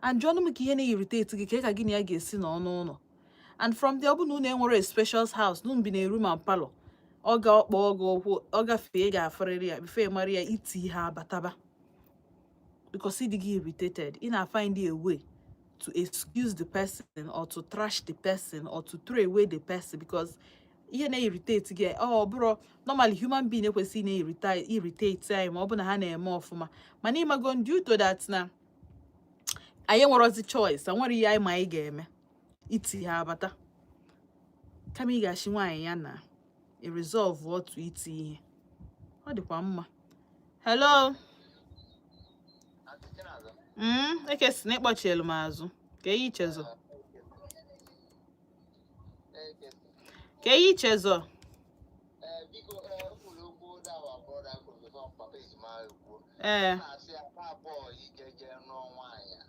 And jụọnụ m ka ihe na-irritate gị ka gị na ya ga-esi n'ọnụ ụlọ. And from there, ọ bụ na unu enwere a spacious house, unu bi na room and parlour, ọ ga ọkpọ ọgụ ụkwụ, ọ gafee, ị ga-afụrịrị ya before ị mara ya, iti ihe abataba, because ịdị gị irritated, ị na-find a way to excuse the person or to trash the person or to throw away the person, because ihe na-irritate gị, ọ bụrụ normally human being ekwesịghị na-irritate irritate anyị ma ọ bụ na ha na-eme ọfụma. Mana ịmago, due to that na anyị enwerozi choice, nwere ihe anyị ma anyị ga-eme, iti ha abata. Kama ị ga-achị nwaanyị ya na resolve otu iti ihe, ọ dịkwa mma. Hello. Eke si na ịkpọchielu m azụ ka ihe ichezọ, ka ihe ichezọ. Biko, kwuru okwu dawa brother kwuru before papa ejima ekwuo. Na-asị ya pa abụọ ije jee nụọ nwaanyị a.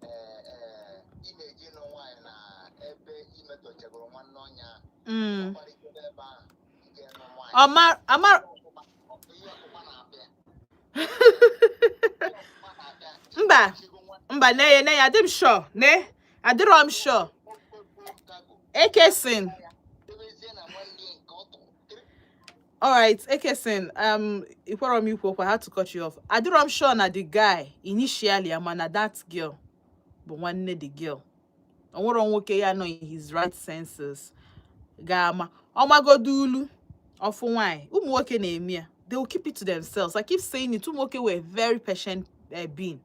Ee ee, ị na-eje nụ nwaanyị na ebe imetọchagoro nwanne ọnya ọkparịtebe ebe ahụ ije nụ nwaanyị. Ọma ama. Ihe ọkụkwa na-abịa. Ihe ọkụkwa na-abịa. Mba. Chigo nwa. Mba, ne ne adị m sure, ne adịrọ m sure. Okpokpo kago. Ekesin. Debezie na nwanne nke ọ tụrụ. Alright, Ekesin, ikwere m ikwu okwu, I had to cut you off. Adịrọ m sure na the guy initially ama na that girl bụ nwanne the girl. O nwere nwoke ya nọ in his right senses ga-ama ọmagodo ulu ọfụ nwanyị. Ụmụ nwoke na-eme ya, they will keep it to themselves. I keep saying it, ụmụ nwoke were very patient being.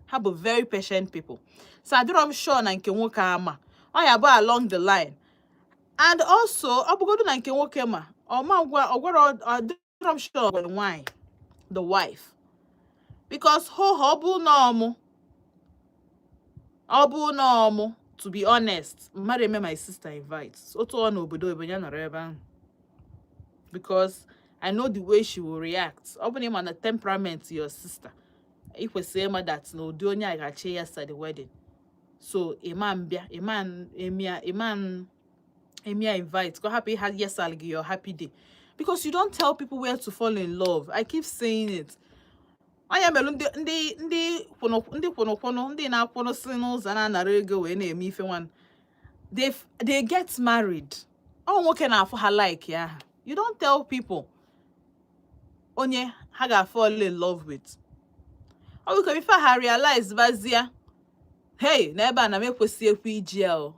Ha bụ very patient people. So adịrọ m sure na nke nwoke ama ọ ya bụ along the line. And also, ọ bụgodu na nke nwoke ma ọ ma gwa ọ gwara, adịrọ m sure ọ gwara nwanyị, the wife, because ho ha ọ bụ na ọmụ ọ bụ na ọmụ, to be honest, mmadụ eme my sister invite otu ọ n'obodo oyibo ya nọrọ ebe ahụ, because I know the way she will react. Ọ bụ na ị ma na temperament your sister, ị kwesịrị ịma that na ụdị onye a ga-achị ya sa the wedding. So ịma mbịa ịma emia ịma emia invite ka ọ hapụ ịha yesal gị your happy day, because you don't tell people where to fall in love. I keep saying it. Anya mere ndị kwụnụ ndị kwụnụkwụnụ ndị na-akwụnụsị n'ụzọ na-anara ego wee na-eme ife nwan, they get married. Ọ nwoke na-afụ ha like ya ha. You don't tell people onye ha ga-fall in love with. Ọ bụ ka before ha realize bazie, hey, na ebe a na m ekwesị ekwe iji ya o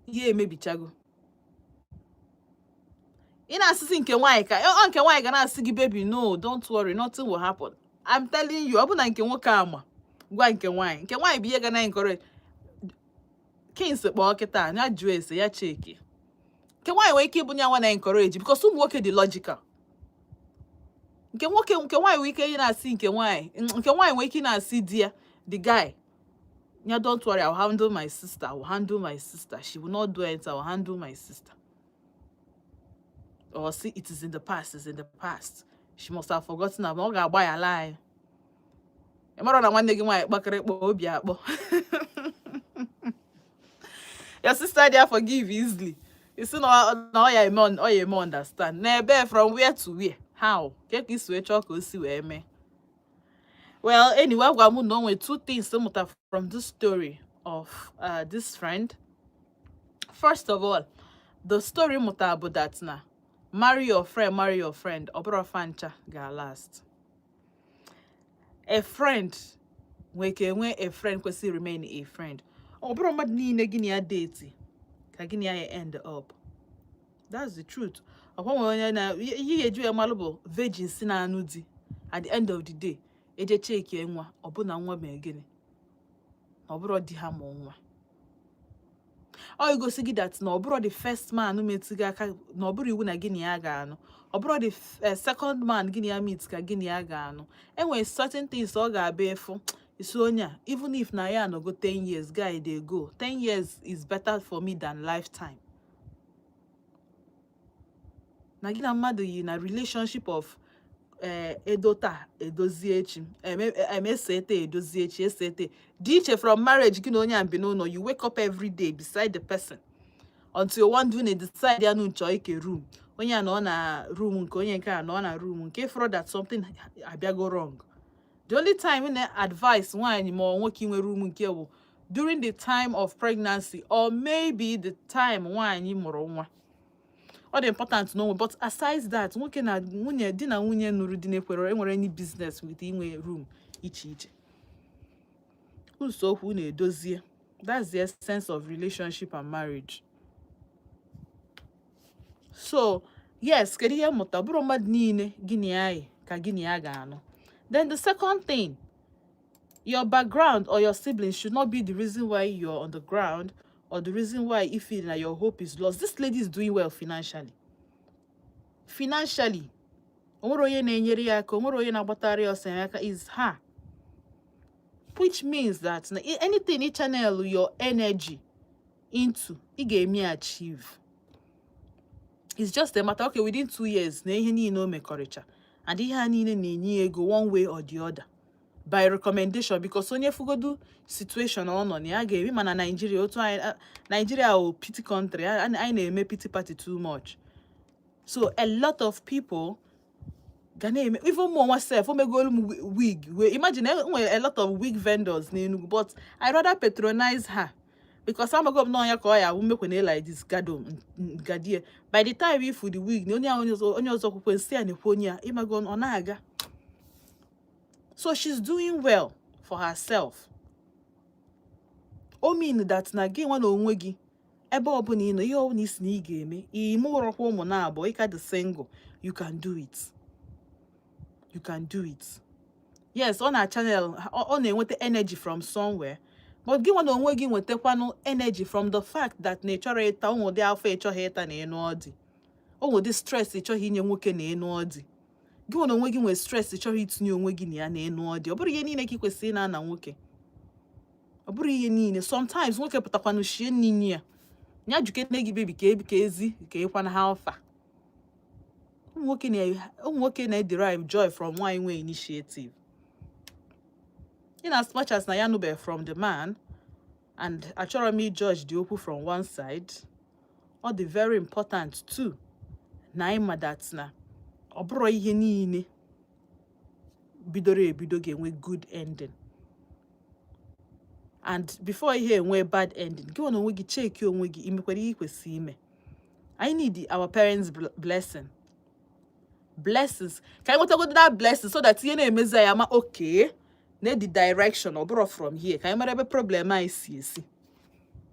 ihe emebichago. Ị na-asịsị nke nwaanyị ka ọ nke nwaanyị ga na-asị gị, "Baby, no, don't worry, nothing will happen." I'm telling you, ọ bụ na nke nwoke ama gwa nke nwaanyị, nke nwaanyị bụ ihe ga na encourage Kings kpọọ kịta ya jụọ ese ya cheki. Nke nwaanyị nwere ike ịbụ ya nwa na encourage, because ụmụ nwoke dị logical. Nke nwoke, nke nwaanyị nwere ike ị na-asị nke nwaanyị, nke nwaanyị nwere ike ị na-asị di ya, the guy ya, "Don't worry, I'll handle my sister. I will handle my sister. She will not do anything. I will handle my sister." Or see, it is in the past, it's in the past, she must have forgotten na ọ ga-agbaghara anyị. Ị mara na nwanne gị nwaanyị kpakịrị kpọ obi akpọ. Your sister there forgive easily. You see na ọ ya eme, ọ ya eme understand n'ebe from where to where, how ke ka isi wee chọọ ka o si wee mee. Well, anyway, agwa m na o nwere two things to mụta from this story of this friend. First of all, the story mụta bụ that na marry your friend, marry your friend, ọ bụrụ fancha ga-last. A friend nwere ka enwe a friend kwesịrị remain a friend. Ọ bụrụ mmadụ niile gị na ya date ka gị na ya end up. That's the truth. Ọkwa nwere onye na ihe ya eju ya malụ bụ virgin si na-anụ di. At the end of the day, eje chekie nwa, ọ bụ na nwa mee gịnị, na ọ bụrụ di ha mụ nwa. Ọ igosi gị that na ọ bụrụ the first man metụ gị aka, na ọ bụrụ iwu na gị na ya ga-anụ. Ọ bụrụ the second man gị na ya meet ka gị na ya ga-anụ. Enwere certain things ọ ga-abịa efu isi onye a, even if na ya anọgo 10 years, guy dey go. 10 years is better for me than lifetime. Na gị na mmadụ yi na relationship of edo taa edozie echi, eme ete edozie echi ese ete dị iche from marriage. Gị na onye a bi n'ụlọ, you wake up every day beside the person until one day una decide ya nu nchọ ike room. Onye a nọ na room nke onye nke a nọ na room nke fọrọ, that something abịago wrong. The only time na advice nwaanyị ma ọ nwoke inwe room nke bụ during the time of pregnancy or maybe the time nwaanyị mụrụ nwa. Ọ dị important n'onwe, but aside that, nwoke na nwunye, di na nwunye nụrụ di na-ekwere enwere any business with inwe room iche iche. Usokwu na-edozie. That's the essence of relationship and marriage. So yes, kedu ihe mmụta? Ọ bụrụ mmadụ niile gị na ya yi ka gị na ya ga-anụ. Then the second thing, your background or your siblings should not be the reason why you're on the ground or the reason why you feel that your hope is lost. This lady is doing well financially. Financially, o nwere onye na-enyere ya aka, o nwere onye na-agbatara ya ọsọ enyemaka, is her, which means that na anything ị channel your energy into, ị ga-eme achieve. It's just a matter, okay, within 2 years na ihe niile o mekọrịcha and ihe a niile na-enye ya ego one way or the other by recommendation, because onye fugodu situation ọ nọ na ya ga-eme. Mana Nigeria otu anyị Nigeria wụ pity country. Anyị na-eme pity party too much, so a lot of people ga na-eme. Even mụ onwe sef, o megolu m wig. We imagine, e nwere a lot of wig vendors n'Enugu, but I rather patronize her. Because amago m n'ọnya ka ọ ya awụ mmekwe like this gado gadie. By the time ifu the wig na onye ahụ, onye ọzọ kwukwe nsị ya na-ekwu onye ya, ịmago ọ na-aga. So she's doing well for herself. O mean that na gị nwa na onwe gị, ebe ọbụla ị nọ, ihe ọbụla isi na ị ga-eme, ime ụrọkwa ụmụ na abụọ, ịka dị single, you can do it, you can do it. Yes, ọ na channel, ọ na-enweta energy from somewhere, but gị nwa na onwe gị nwetakwanụ energy from the fact that na ị chọrọ ịta ụmụ ụdị afọ ị chọghị ịta na ịnụ ọ dị, ụmụ ụdị stress ị chọghị inye nwoke na ịnụ ọ dị. Gị nwa na onwe gị nwere stress ị chọghị itinye onwe gị na ya na ịnụ ọ dị. Ọ bụrụ ihe niile ka ị kwesịrị ịna na nwoke, ọ bụrụ ihe niile. Sometimes nwoke pụtakwanụ shie nni ya, ya jukene gị, "Baby, ka ebi ka ezi ka ịkwana ha ọfa." Ụmụ nwoke na-derive joy from nwaanyị nwee initiative, in as much as na ya nụbeghị from the man, and achọrọ m judge the okwu from one side. Ọ dị very important too na ịma that na ọ bụrụ ihe niile bidoro ebido ga-enwe good ending, and before ihe enwe bad ending, gị na onwe gị cheki onwe gị, imekwara ihe ị kwesịrị ime. I need our parents' blessing, blessings, ka anyị nwetagodo that blessing so that ihe na-emezi anyị ama okay na the direction. Ọ bụrụ from here ka anyị mara ebe problem anyị si esi.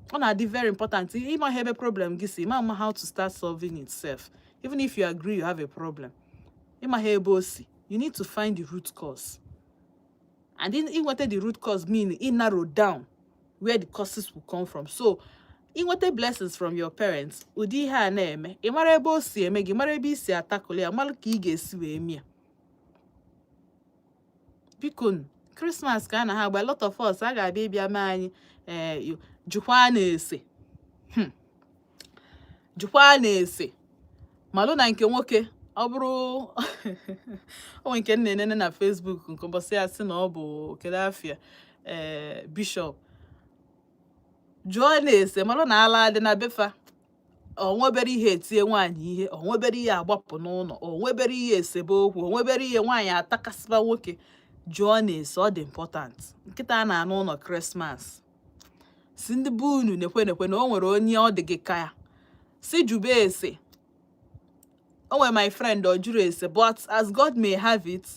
Ọ na-adị very important ịma ihe ebe problem gị si, ịma ama how to start solving itself. Even if you agree you have a problem, ịma ha ebe o si, you need to find the root cause. And in inweta the root cause mean in narrow down where the causes will come from. So inweta blessings from your parents, ụdị ihe a na-eme, ị mara ebe o si eme gị, mara ebe i si atakụli ya, mara ka ị ga-esi wee mịa. Biko, Christmas ka a na ha agba, a lot of us a ga-abịa ịbịa mee anyị ee jụkwa na-ese, jụkwa na-ese malụ na nke nwoke. Ọ bụrụ o nwere nke m na-enene na Facebook nke ụbọchị ya, sị na ọ bụ kedu afịa ee bishop, jụọ na-ese malụ na ala dị na befa. O nwebere ihe etie nwaanyị ihe, o nwebere ihe agbapụ n'ụlọ, o nwebere ihe esebe okwu, o nwebere ihe nwaanyị atakasịba nwoke. Jụọ na-ese, ọ dị important. Nkịta a na-anụ ụlọ Christmas si ndị be unu nekwe nekwe na o nwere onye ọ dị gị ka ya si jube ese. O nwere my friend, ọ jụrụ ese, but as God may have it,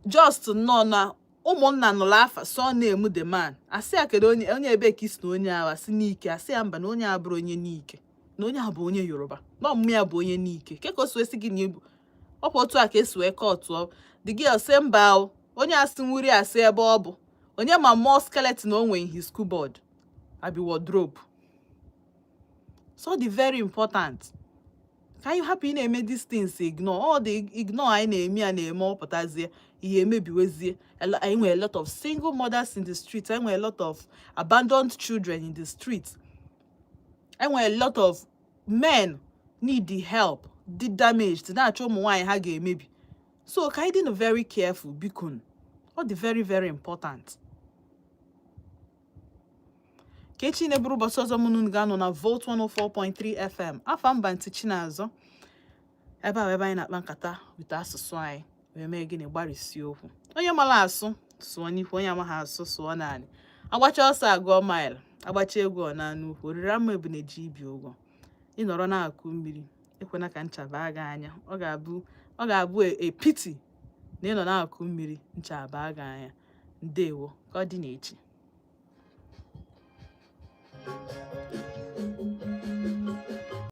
just nnọọ na ụmụnna nụrụ afa so na-emu the man, asị ya, "Kedu onye onye ebe ka isi na onye ahụ?" Asị n'ike, asị ya mba, na onye a bụrụ onye n'ike, na onye a bụ onye Yoruba, na ọmụmụ ya bụ onye n'ike ke ka o si wee sị gị na ibu ọkwa otu a ka esi wee kọtụọ the girl. Sị mba o, onye asị nwuri, asị ebe ọ bụ onye ma mmụọ skeleton o nwere in his cupboard abi wardrobe. So dị very important ka anyị hapụ ị na-eme these things ignore. All the ignore anyị na-eme ya na-eme ọ pụtazie ihe emebiwezie. Anyị nwere a lot of single mothers in the street, anyị nwere a lot of abandoned children in the street, anyị nwere a lot of men need the help, dị damaged, na-achọ ụmụ nwaanyị ha ga-emebi. So ka anyị dị nụ very careful, biko. Ọ dị very very important. Ka echi na-eburu ụbọchị ọzọ, mụ na unu ga-anọ na Volt 104.3 FM. Afa mba ntị Chinazọ, ebe a bụ ebe anyị na-akpa nkata wite asụsụ anyị wee mee gịnị, gbarịsie okwu. Onye mara asụ sụọ n'ikwu, onye amaghị asụ sụọ naanị. Agbacha ọsọ agụọ mile, agbacha egwu ọ na n'ukwu oriri ama ebune ji ibi ụgwọ. Ịnọrọ na-akụ mmiri, ekwena ka ncha baa gị anya. Ọ ga-abụ a pity na ị nọ na-akụ mmiri, ncha baa gị anya. Ndewo, ka ọ dị n'echi.